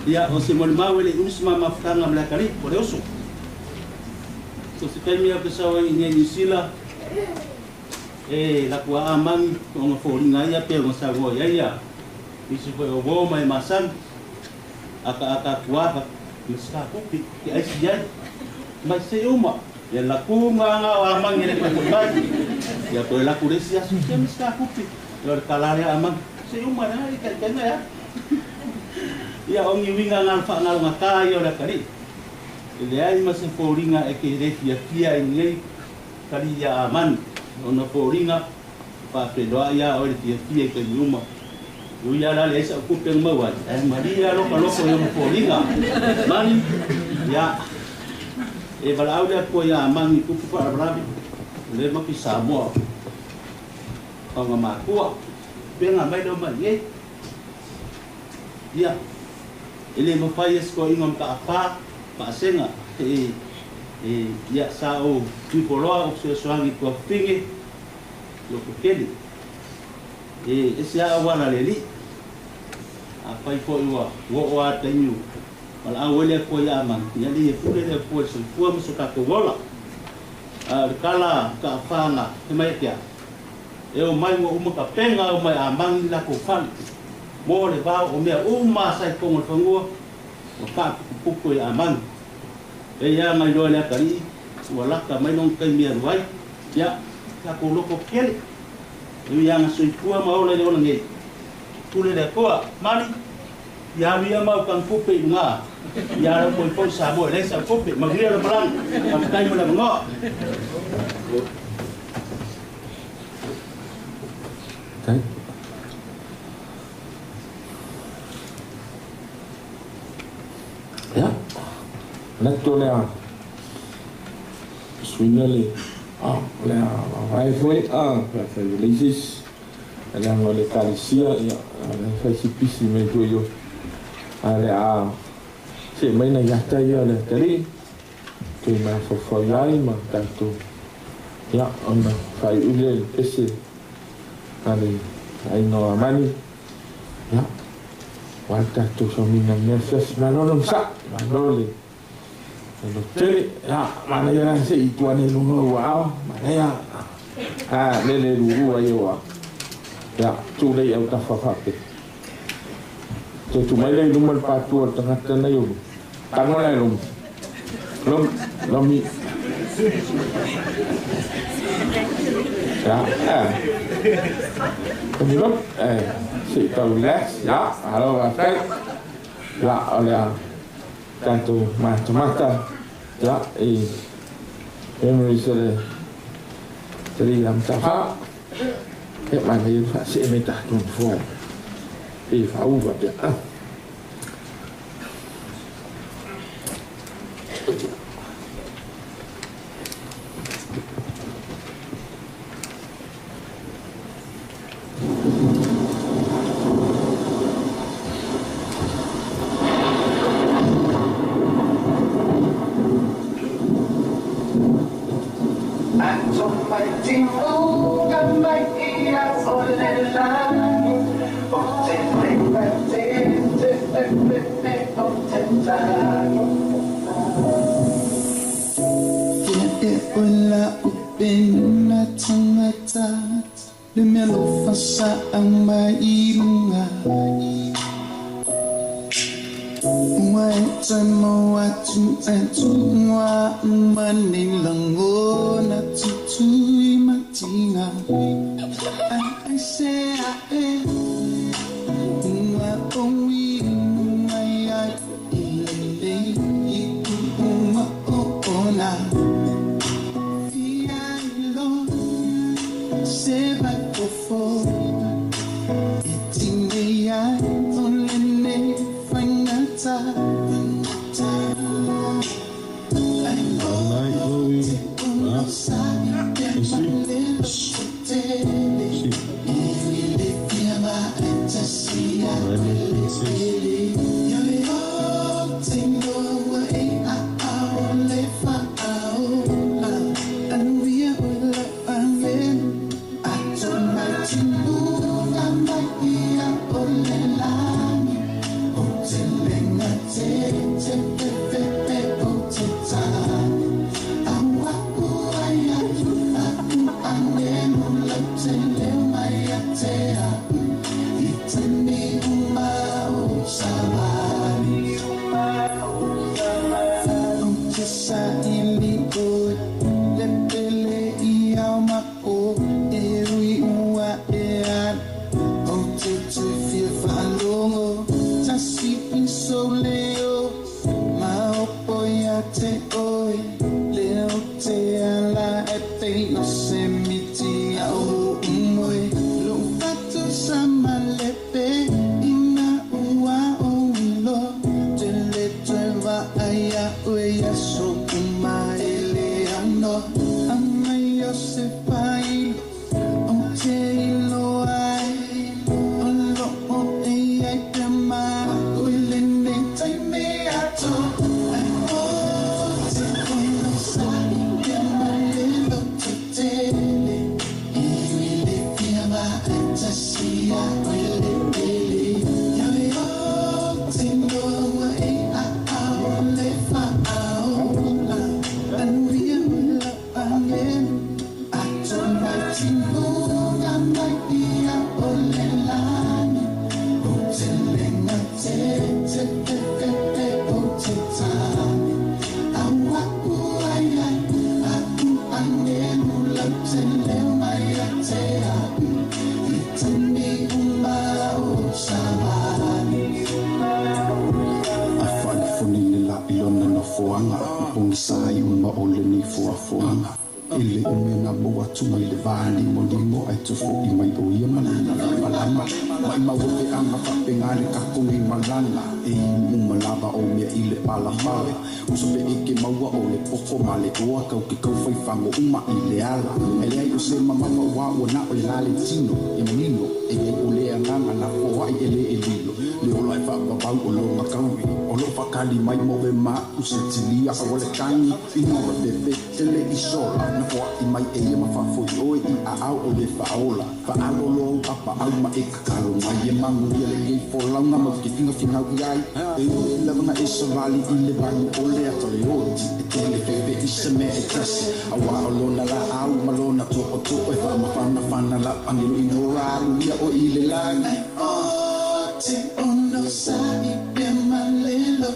Ya o se mo ma wele usma ma fanga mla kali o le oso. So se kai mi a pesa o ni ni sila. E la kua amang o nga fo linga ya pe o sa go ya ya. Isi fo o bo mai masan. Aka aka kua miska kupi ki ai sia mai se uma. Ya la ku nga nga amang ni ko mai. Ya ko la ku sia su se miska kupi. Ya kala le amang se uma na i ka na ya. Ya ongi winga nga fa nga nga ka yo la kali. Le ai ma se foringa e ke re fia fia i kali ya aman ona foringa pa pe lo ya o le fia fia ke yuma. Yo ya la le sa ku pe ma wa. E Maria lo ka lo ko yo foringa. Mani ya e vala au le ko ya mani ku ku pa rabi. Le ma pi sa mo. Pa nga ma ku. Pe nga mai do ma ye. Ya. Ele mo pa yes ko ingom ka apa pa senga e ya sa o tu poloa o se soangi ko fingi lo ko keli e ese a wala leli a pai fo iwa wo o a tenyu wala a wele ko ya man ya li pule le ko so fu mo so ka ko wola a kala ka fanga e mai kia e o mai mo uma ka penga o mai a mangi la ko fali mo le va o mea uma sai ko mo fangua o ka pupu e amang e ia mai loa le akali ua laka mai long kai mea ruai ia ka ko loko kele e ia nga soifua ma ola le ona nei pule le koa mali ia ia mau kan pupe i ngā ia rau poi poi sa mo le sa pupe ma guia le malang ma tai mo le ngo.
Okay. Ya. Letto le a suina le a le a vai foi a fa lesis le a le kalisia ya le fa si pisi me tu yo a le a se mai na ya ta ya le tali tu ma fo fo ya ma ta tu ya ona fa ule ese ale ai no amani ya Walta tu so mina nefes manolom sa manole lo tele ya mana ya se ituane no wa mana ya ha le le lu wa yo wa ya tu le au ta fa fa pe tu tu mai le lu mal pa tu ta ngata na yo Tago le lom. Lom, lomi. Ya, eh. Lom, eh, si tau relax, ya, alo ka Ya, o le tatou matamata, ya, i memories o le tali la matafa. E mana ia faasee mai tatou nofoa e faauva pea.
Te ono sa i pe malelo.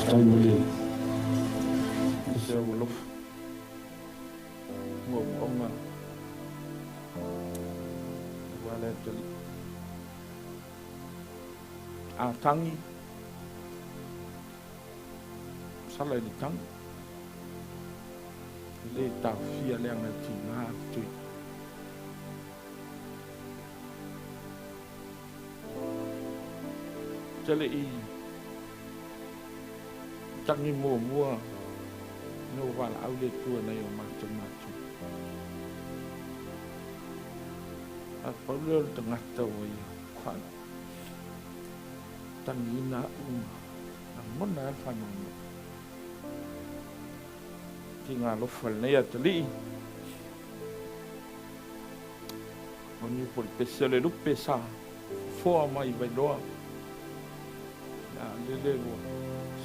Faafetai mo le se au alofa mauaoga aua le atalii. A tagi, sala i le tagi, e lē taofia leaga e tigā le tui. Te le i tagi muamua ina ua valaau le Atua i nai o matou matua. A pau lea o le tagata ua ia faatagiina au ma lagona ai le faanoanoa. Tiga alofa lenei atalii. O ni po le pese o le lupe sa fofoa mai i Vailoa. Ia lele ua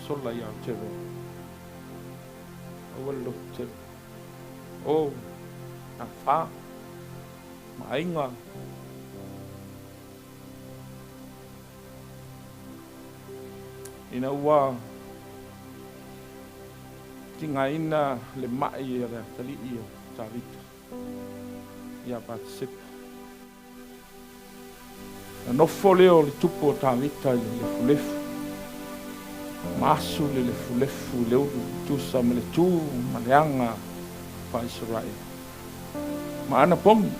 sola i Aotearoa. Aua le lotu tele. O na whā, ma aiga. Ina ua tigaina le ma'i a le atalii o Tavita ia Patesepa. Na nofo lea o le tupu o Tavita i le lefulefu, ma asu le lefulefu i le ulu tusa ma le tu ma le aga faa-Isaraelu. Ma ana pogi,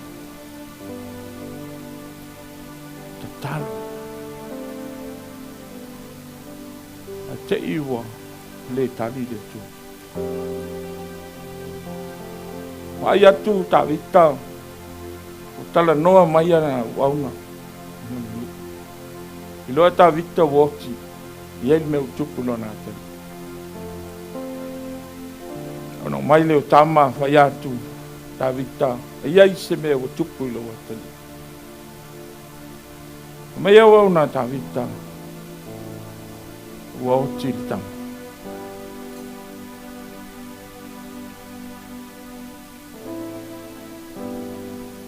tatalo. Ae te i ua le tali le Atua. Vaai atu Tavita, ua talanoa mai ana auauna ma le nuu. Iloa e Tavita ua oti i ai le mea ua tupu i lona atalii. Ona omai lea o tama fai atu, Tavita, e i ai se mea ua tupu i lou atalii. Fai mai auauna a Tavita, ua oti le tama.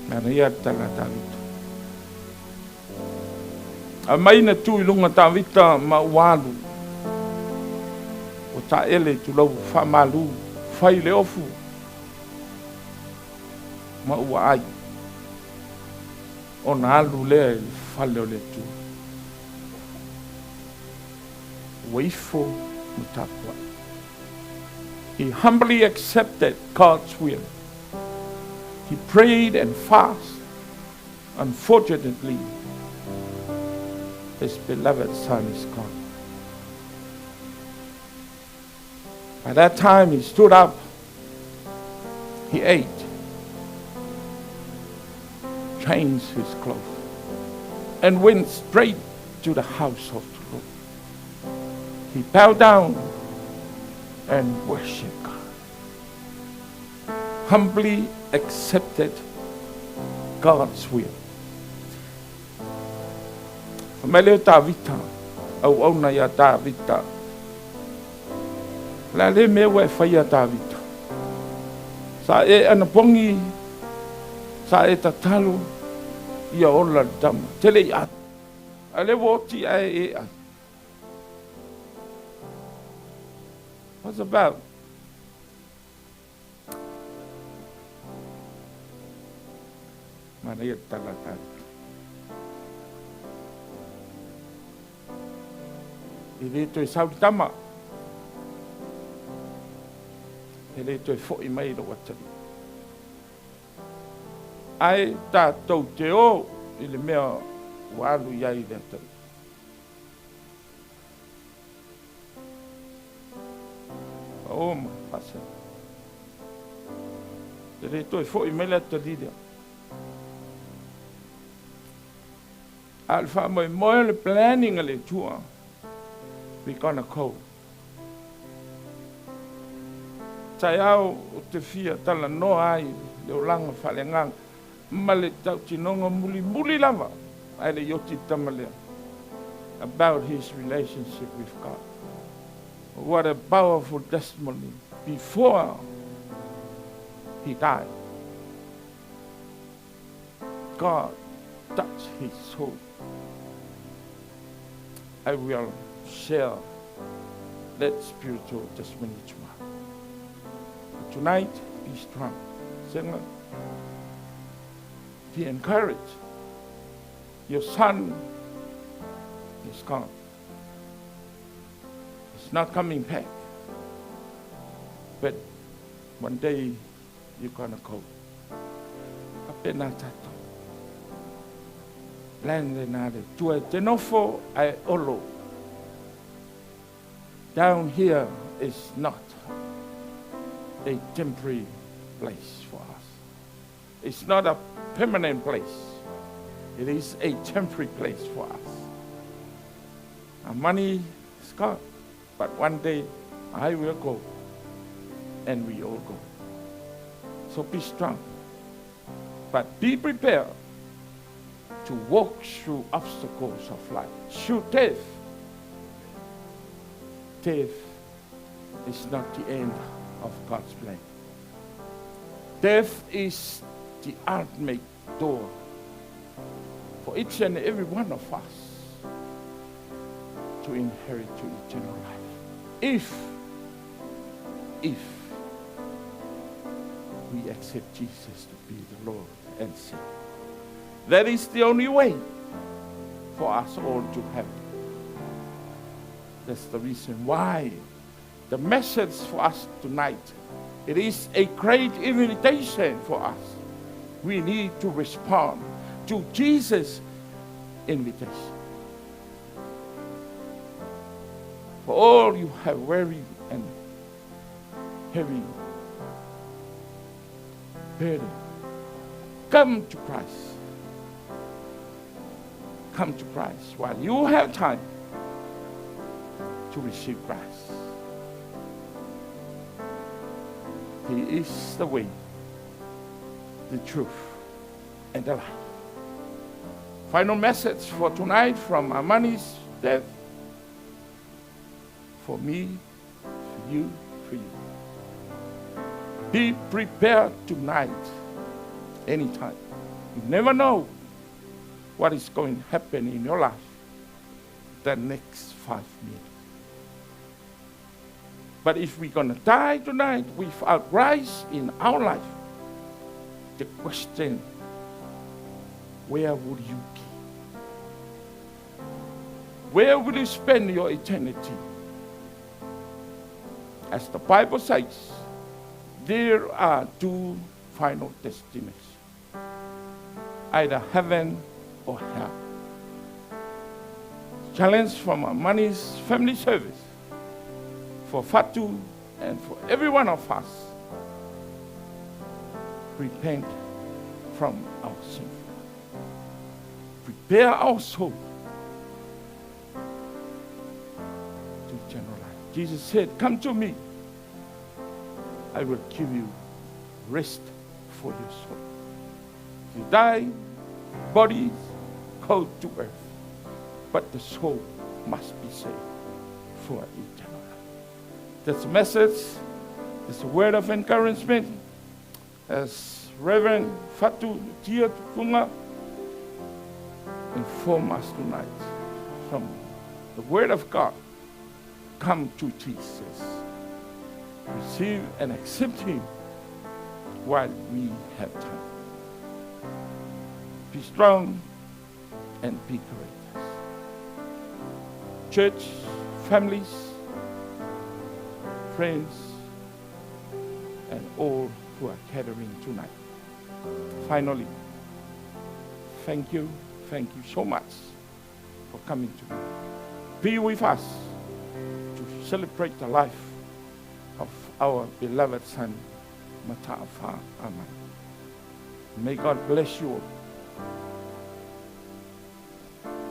Manaia le tala a Tavita. Aumai na tu i luga Tavita ma ua alu. Ua taele i tulou faamalu, fai le ofu ma ua ai. Ona alu lea i le fale o le Atua. Ua ifo ma tapuai. He humbly accepted God's will. He prayed and fasted. Unfortunately, his beloved son is gone. By that time, he stood up, he ate, changed his clothes, and went straight to the house of the Lord. He bowed down and worshiped God. Humbly accepted God's will. Fai mai lea o Tavita, auauna iā Tavita, O le a le mea ua e faia, Tavita? Sa e anapogi, sa e tatalo, ia ola le tama. Tele i ai. A o lea ua oti ae e ai. What's about? Manaia te tala a Tavita. E le toe sau le tama. E le toe fo'i mai lou atalii. Ae tatou te o i le mea ua alu i ai le atalii. O ma faasea. E le toe fo'i mai le atalii lea. A o le faamoemoe o le planning a le Atua, we gonna go. Taeao ou te fia talanoa ai le olaga faaleagaga ma le tautinoga mulimuli lava ae le i oti le tama lea about his relationship with God. What a powerful testimony before he died. God touched his soul. I will share that spiritual testimony tomorrow. But tonight, be strong. Singer, be encouraged. Your son is gone. He's not coming back. But one day, you're gonna go. Apena tatou. Land le na le tua te nofo ai olo. Down here is not a temporary place for us. It's not a permanent place. It is a temporary place for us. Our money is gone, but one day I will go, and we all go. So be strong, but be prepared to walk through obstacles of life, through death. Death is not the end of God's plan. Death is the ultimate door for each and every one of us to inherit to eternal life. If we accept Jesus to be the Lord and Savior. That is the only way for us all to heaven. That's the reason why the message for us tonight, it is a great invitation for us. We need to respond to Jesus' invitation. For all you have weary and heavy burden, come to Christ. Come to Christ while you have time to receive Christ. He is the way, the truth, and the life. Final message for tonight from Amani's death. For me, for you, for you. Be prepared tonight, anytime. You never know what is going to happen in your life the next 5 minutes. But if we're going to die tonight without Christ in our life, the question, where would you be? Where will you spend your eternity? As the Bible says, there are two final destinations, either heaven or hell. Challenge from Amani's family service for Fatu and for every one of us. Repent from our sin. Prepare our soul to eternal life. Jesus said, come to me. I will give you rest for your soul. You die, bodies go to earth, but the soul must be saved for eternal life. That's a message. It's a word of encouragement. As Reverend Fatu Tia Tufunga inform us tonight from the Word of God, come to Jesus. Receive and accept Him while we have time. Be strong and be courageous. Church, families, friends, and all who are gathering tonight. Finally, thank you so much for coming to be with us to celebrate the life of our beloved son, Mata'afa Amani. May God bless you all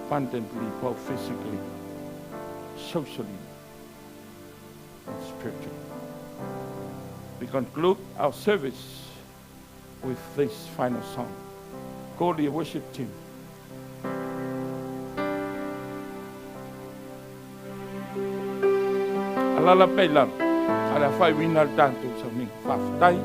abundantly, both physically, socially, and spiritually. We conclude our service with this final song. Go to your worship team. Alala pela, ala fai winal tanto sa ming faftai.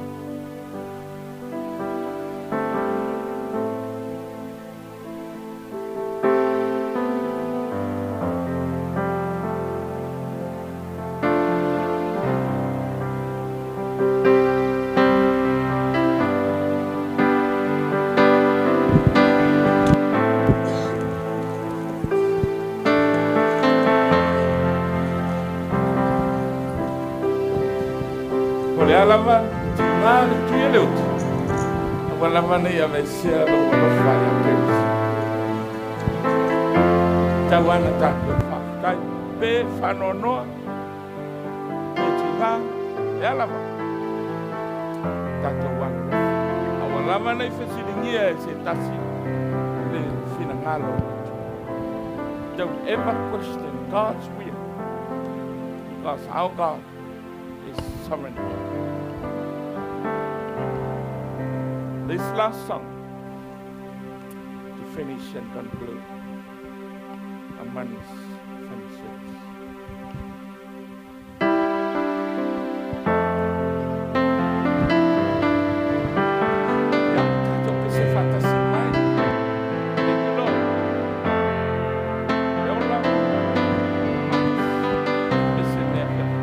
Le alava, tigā le tui e le utu. Aua lava nei aveesea lou alofa ia te oe. Tau ana tatou faafetai pe faanoanoa pe tigā le a lava. Tatou alolofa. Aua lava nei fesiligia e se tasi le finagalo o le Atua. Don't ever question God's will because our God is sovereign God. This last song to finish and conclude Amani's finishes. Ia, tatou pese faatasi mai. Thank you, Lord. E ola, Manis. Pese lea afiafi.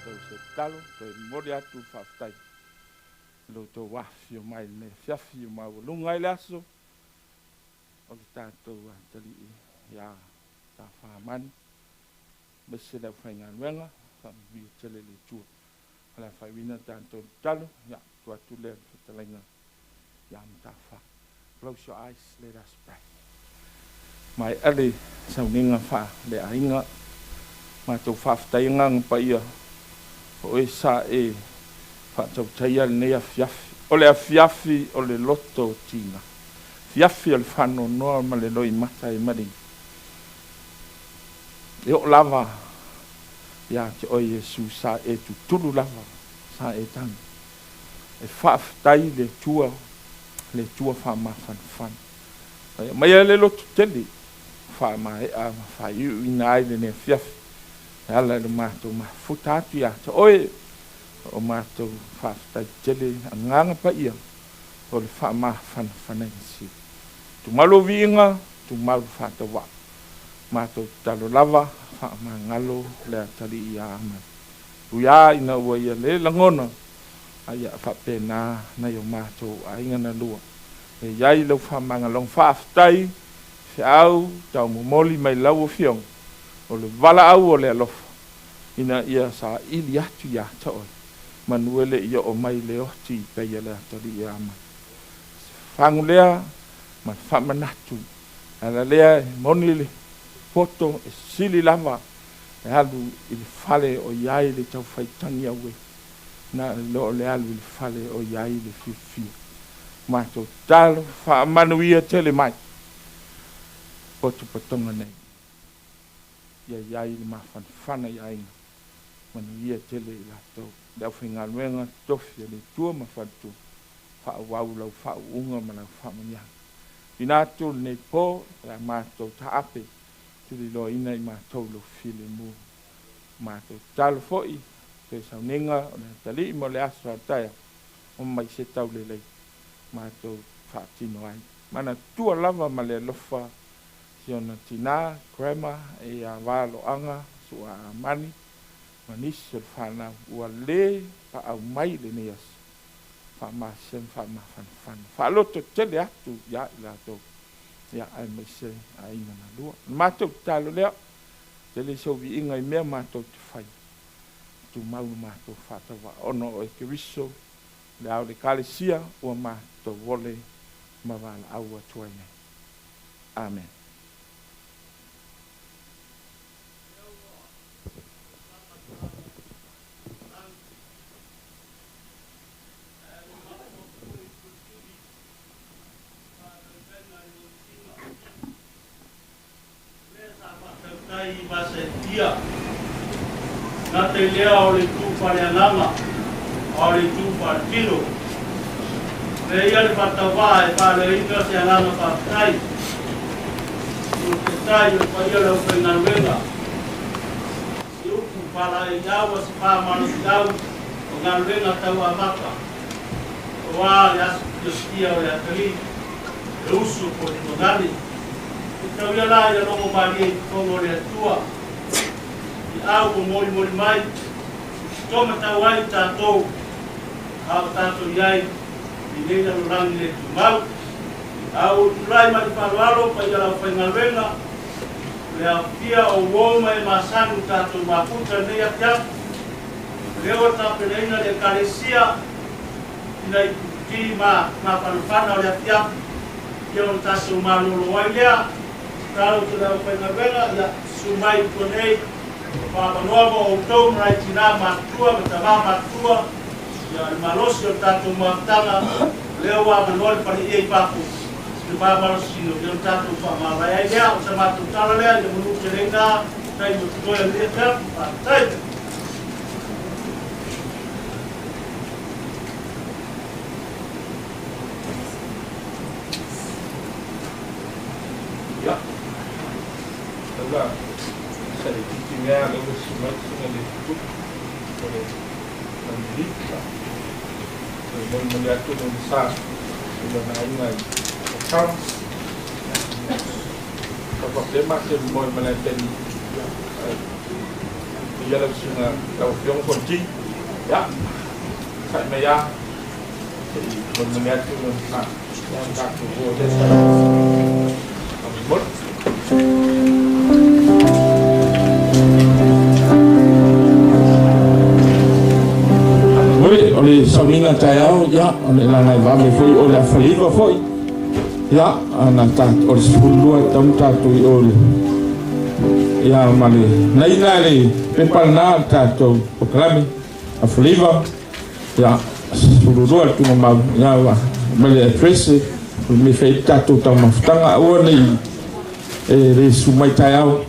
Tatou se tatalo, toe momoli atu le faafetai i lo outou afifio mai i lenei afiafi ua maualuga ai le aso o le tatou atalii ia Tafaamanu, aemaise le aufaigaluega, faamanuia tele le Atua. O le a faaiuina le tatou tatalo, ia tuu atu lea i le fetalaiga ia Mataafa. Close your eyes, let us pray. Maea le sauniga faaleaiga, matou faafetai Agaga Paia o oe sa e faatautaia lenei afiafi. O le afiafi o le loto tiga, afiafi o le faanoanoa ma le loimata e maligi. E oo lava ia te oe Iesu sa e tutulu lava, sa e tagi. E faafetai i le Atua, le Atua faamafanafana. E aumaia le loto tele, faamaea ma faaiuiuina ai lenei afiafi, e ala i lo matou mafuta atu ia te Oe, o matou faafetai tele Agaga Paia o le faamafanafanaina sili. Tumau viiga, tumau faatauvaa. Matou tatalo lava, faamagalo le atalii ia Amani. Ui a ina ua ia le lagona, a ia faapena nai o matou aiga na lua. E i ai lau faamagaloga faafetai, feau taumomoli mai lau Afioga, o le valaau o le alofa, ina ia saili atu ia te oe, manu e le i oo mai le oti i tai a le atalii e amai. Se fagu lea ma le faamanatu, e ala lea e moni le poto e sili lava e alu i le fale o i ai le taufaitagi aue, na o le alu i le fale o i ai le fiafia. Matou tatalo, faamanuia tele mai potopotoga nei. Ia i ai le mafanafana i aiga, manuia tele i latou. Le aufaigaluega totofi a le Atua ma faletua, faaauau lau faauuga ma lau faamanuiaga. Tuuina atu lenei po o le a matou taape tuliloaina i matou lou filemu. Matou tatalo foi toe sauniga o le atalii mo le aso a taeao o mai se taulelei matou faatino ai. Manatua lava ma le alofa si ona tina, grandma, ia Valoaga Suaamani ma nisi o le fanau ua le paau mai lenei aso faamasea ma faamafanafana. Faaloto tele atu ia i latou ia aemaise aiga na lua. O le matou tatalo lea, tele sou viiga i mea matou te fai, tumau le matou faatauvaa ona o oe Keriso, le ao o le Ekalesia ua matou ole ma valaau atu ai nei. Amen.
Lea sa faatautai i Vasetia, gata i lea o le itu faaleagaga a o le itu faaletino. Lea ia le faatauvaa e faaleoina se agaga faafetai i le Taitai o le paia o le aufaigaluega, se upu faalaeiau a se faamalosiau o galuega tau amata, aua le aso fiafia o le atalii, le uso po o le tuagane. E tau ia la ia logo malie i totonu o le Atua, i au ua molimoli mai, to matau ai i tatou, a o tatou i ai i nei lalolagi le tumau. A ua ou tulai ma le faaaloalo paia lau faigaluega, o le aofia o uo ma e masani i tatou mafuta i lenei afiafi. O lea ua tapenaina le Ekalesia ina i puputi ma mafanafana o le afiafi, ia ona tatou malolo ai lea. Tatalo atu le aufaigaluega, ia susu mai i tua nei, o faavanoa mo outou ma nai tina matutua ma tama matutua, ia le malosi o le tatou mafutaga, o lea ua avanoa le faleia i fafo i le vamalosina, ia ona tatou faamavae ai lea. O sa matou tala lea, ia manu tele ina taimi o totoe o lenei afiafi. Faafetai.
Ia, taula sa le titi mea le ua susu mai susuga le tupu o le Lamili. Toe molimoli atu lona sa i lona aiga i Ottawa. Ia, faapea ma te moe ma le atani. Ia, ai. Ia lau susuga lau Afioga Fonoti, ia, sa'i mai lava se i molimoli atu lena tatou o lea faamolemole. Oi, o le sauniga taeao, ia, o le laga e vave foi o le afaliva foi. Ia, ana ta, o le 12 e tau tatou i o le, ia, ma le laina le pepa lena le tatou polokalame afaliva, ia, 12 le tugamau, ia, ma le address, o le mea fai tatou taumafataga, aua nei e le susu mai taeao,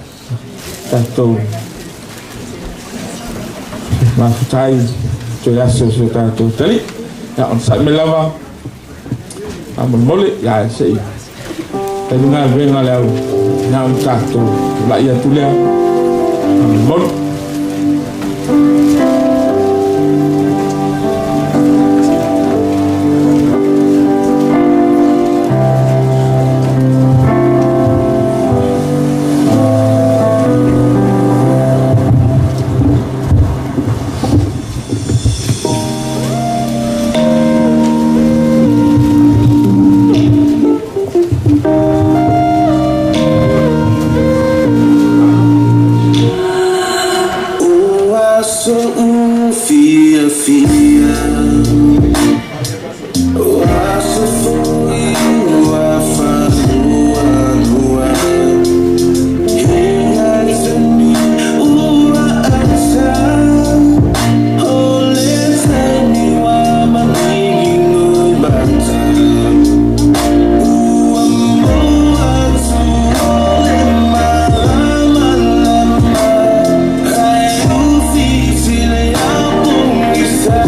tatou mafutai toe aso o tatou tali. Ia, on sa'i mai lava, faamolemole, ia, se i tali galuega le au, ia, ona tatou tulai atu lea, faamolemole.
O aso fiafia, o aso foi ua faanoanoa, he taimi ua ata, o le taimi ua maligi mata, ua moa atu o le malamalama, ae ufiti le au pogisa.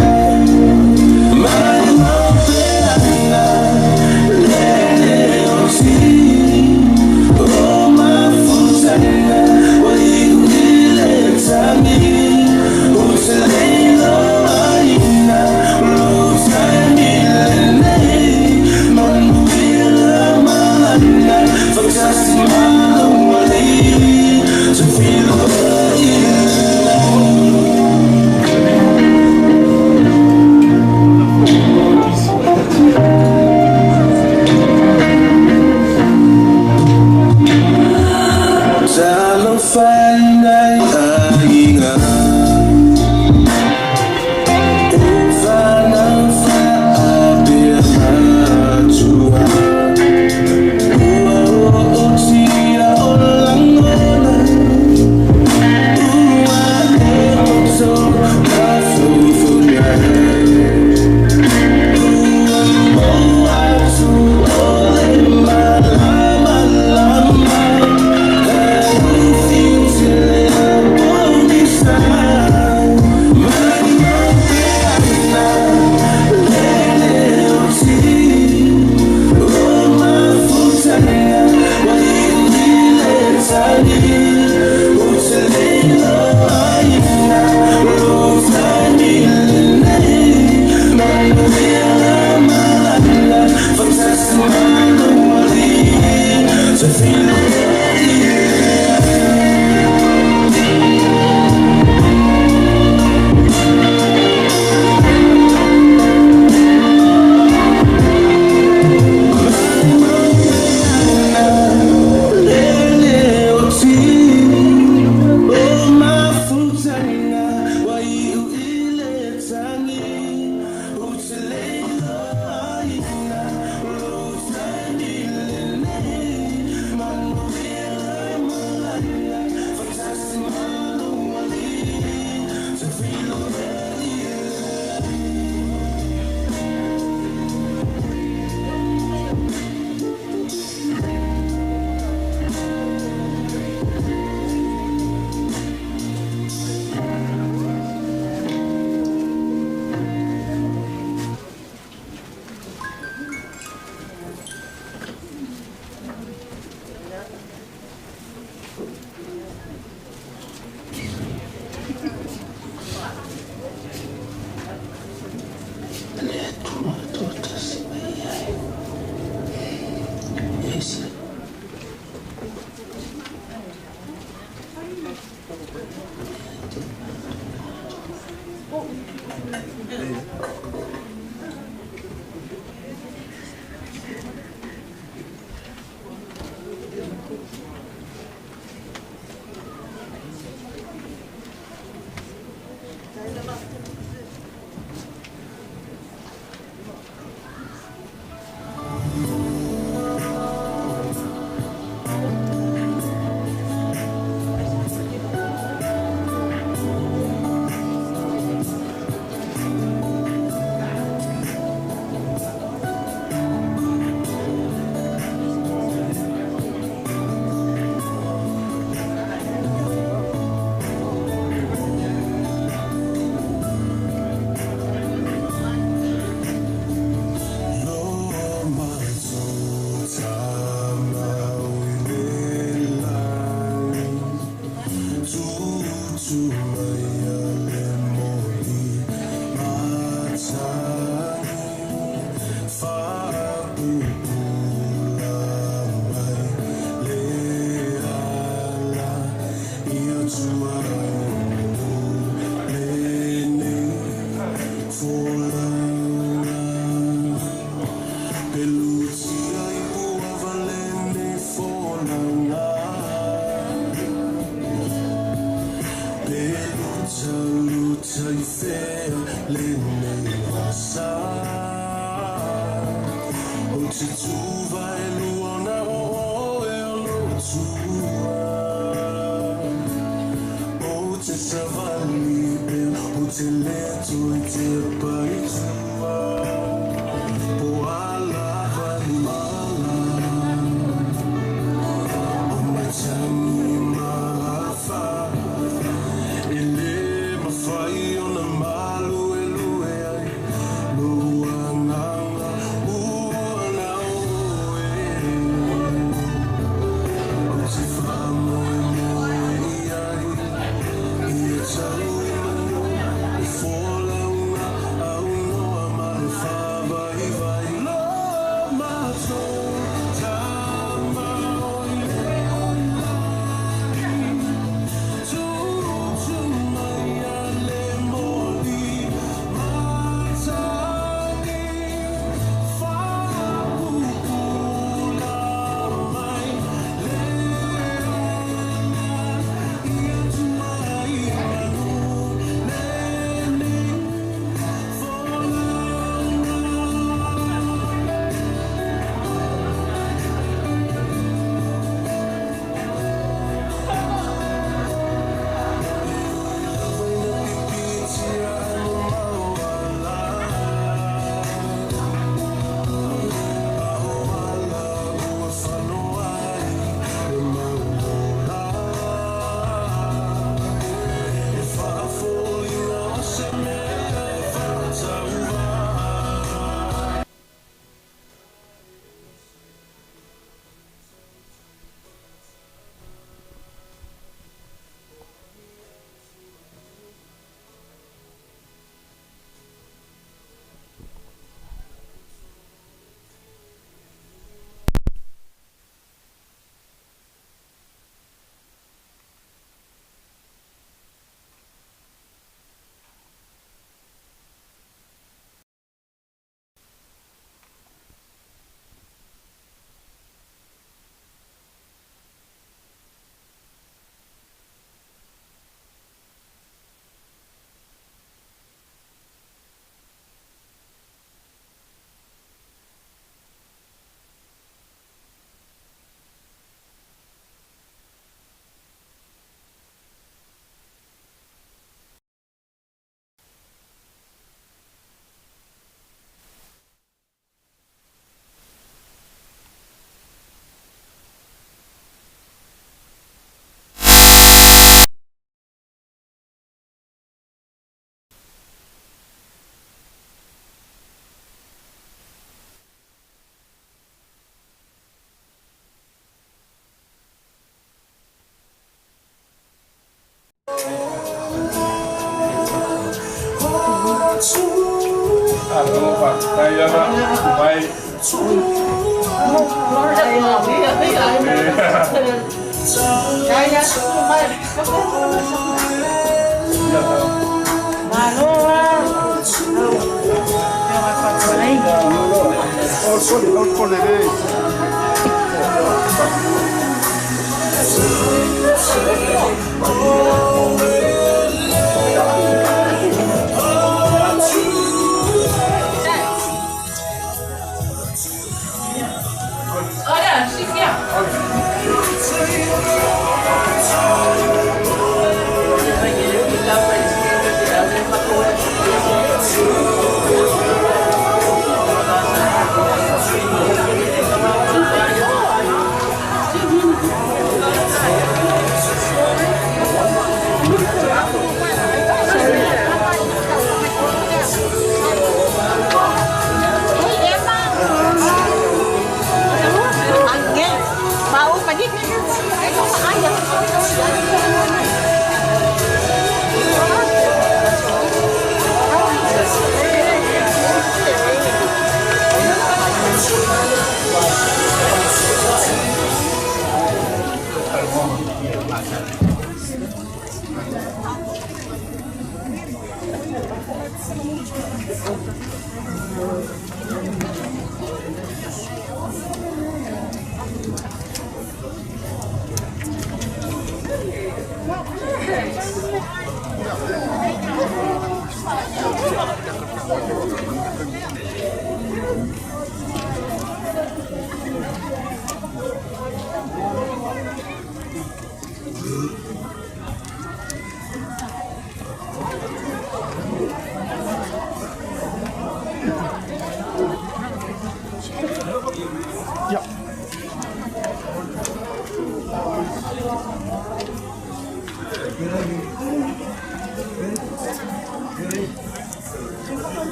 Oh,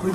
Ha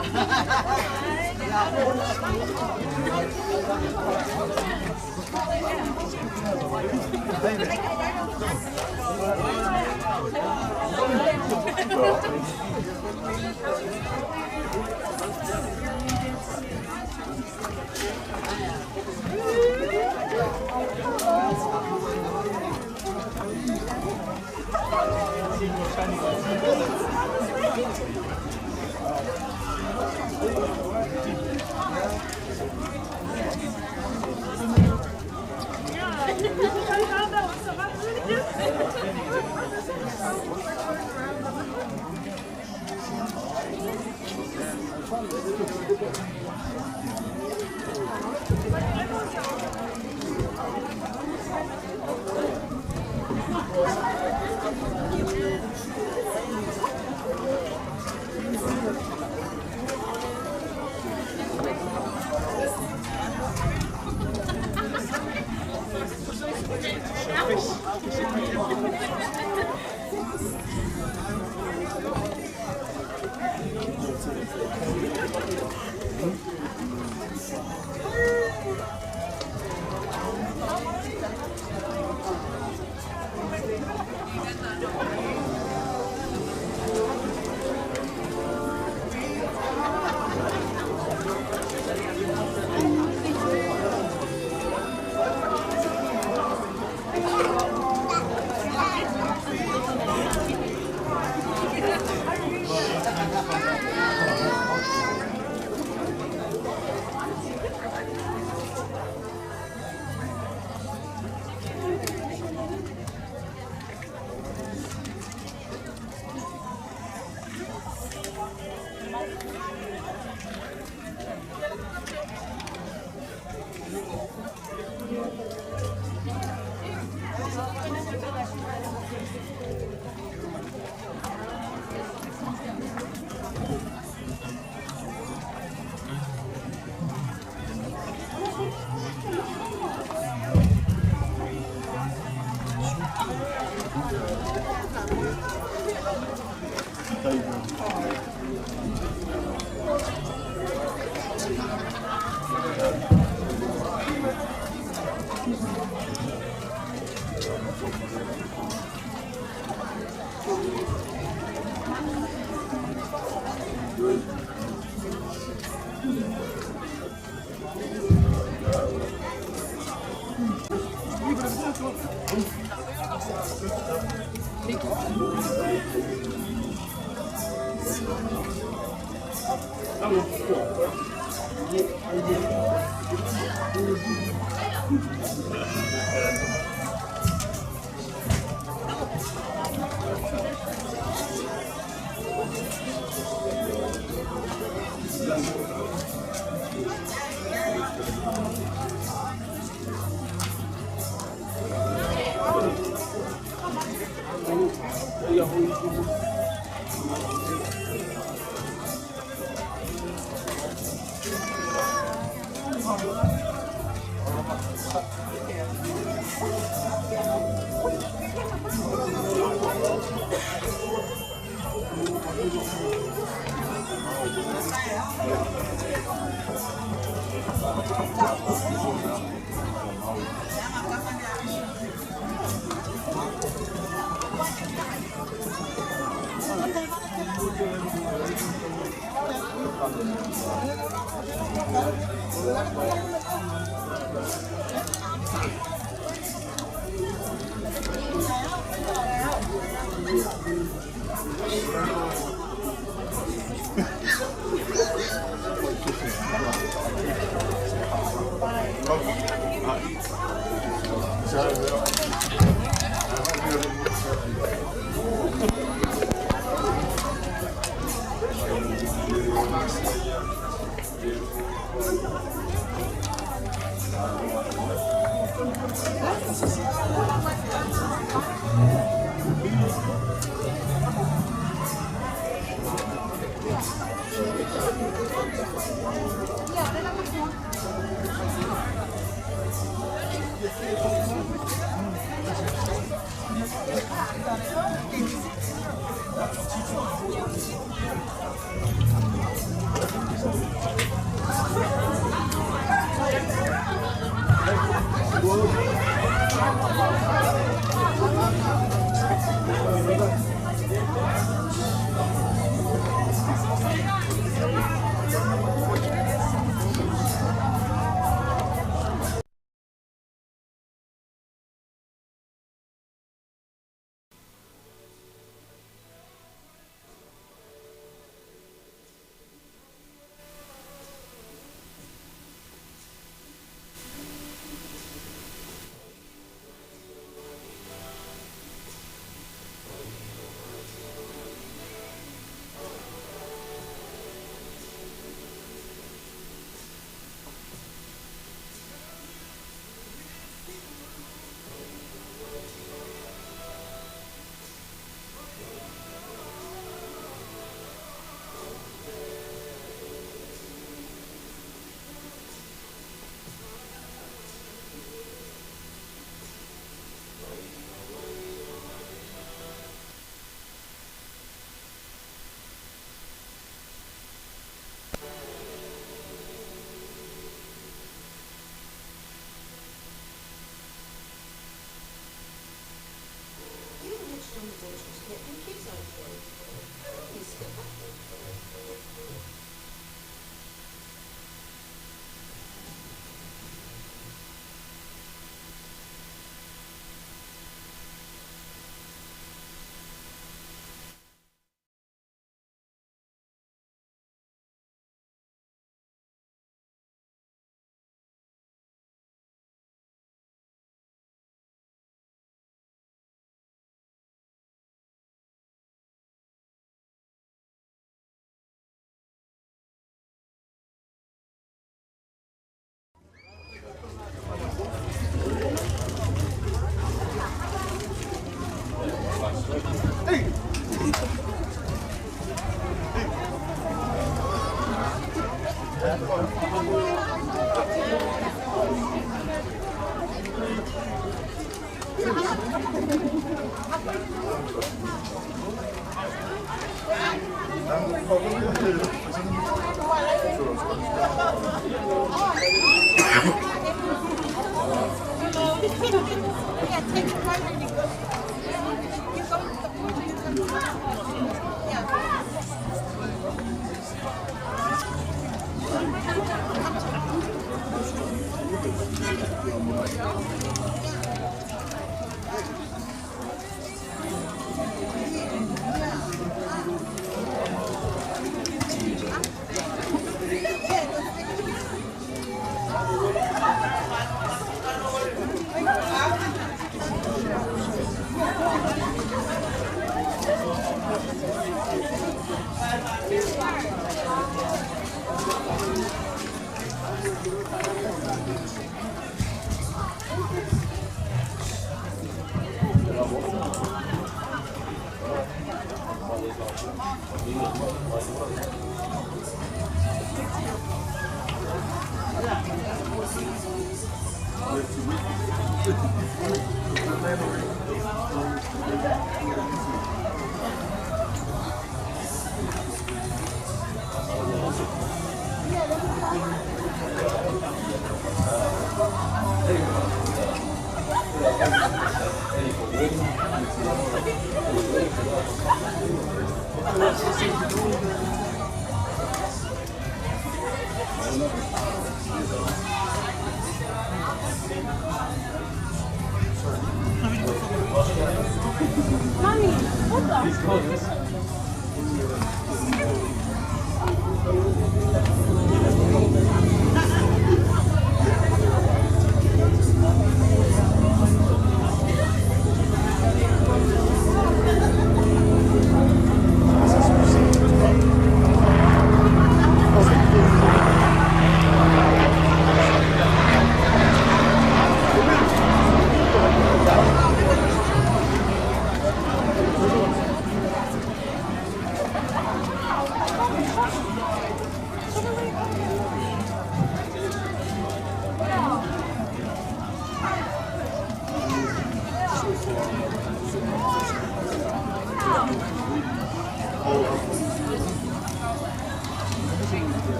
ha ha!
Thank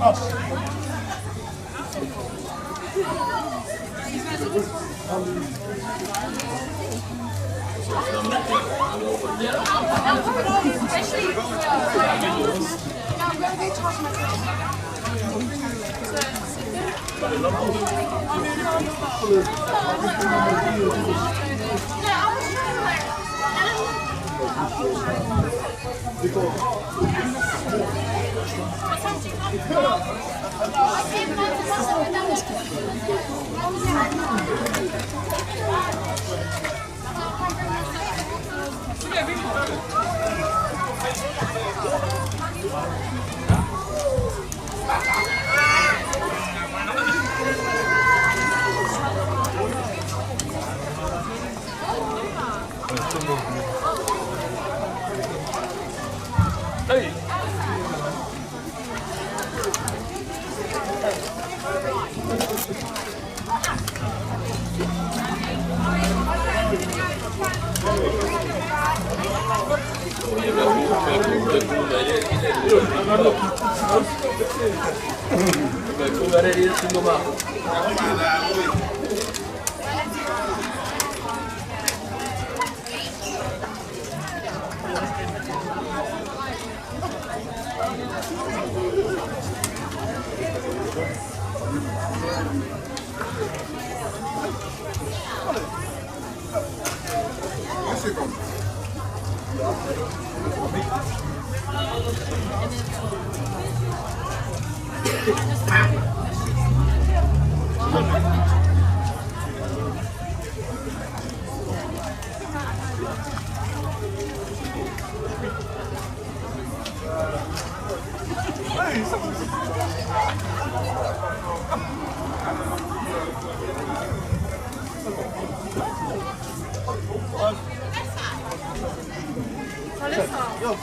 Oh.
Yo.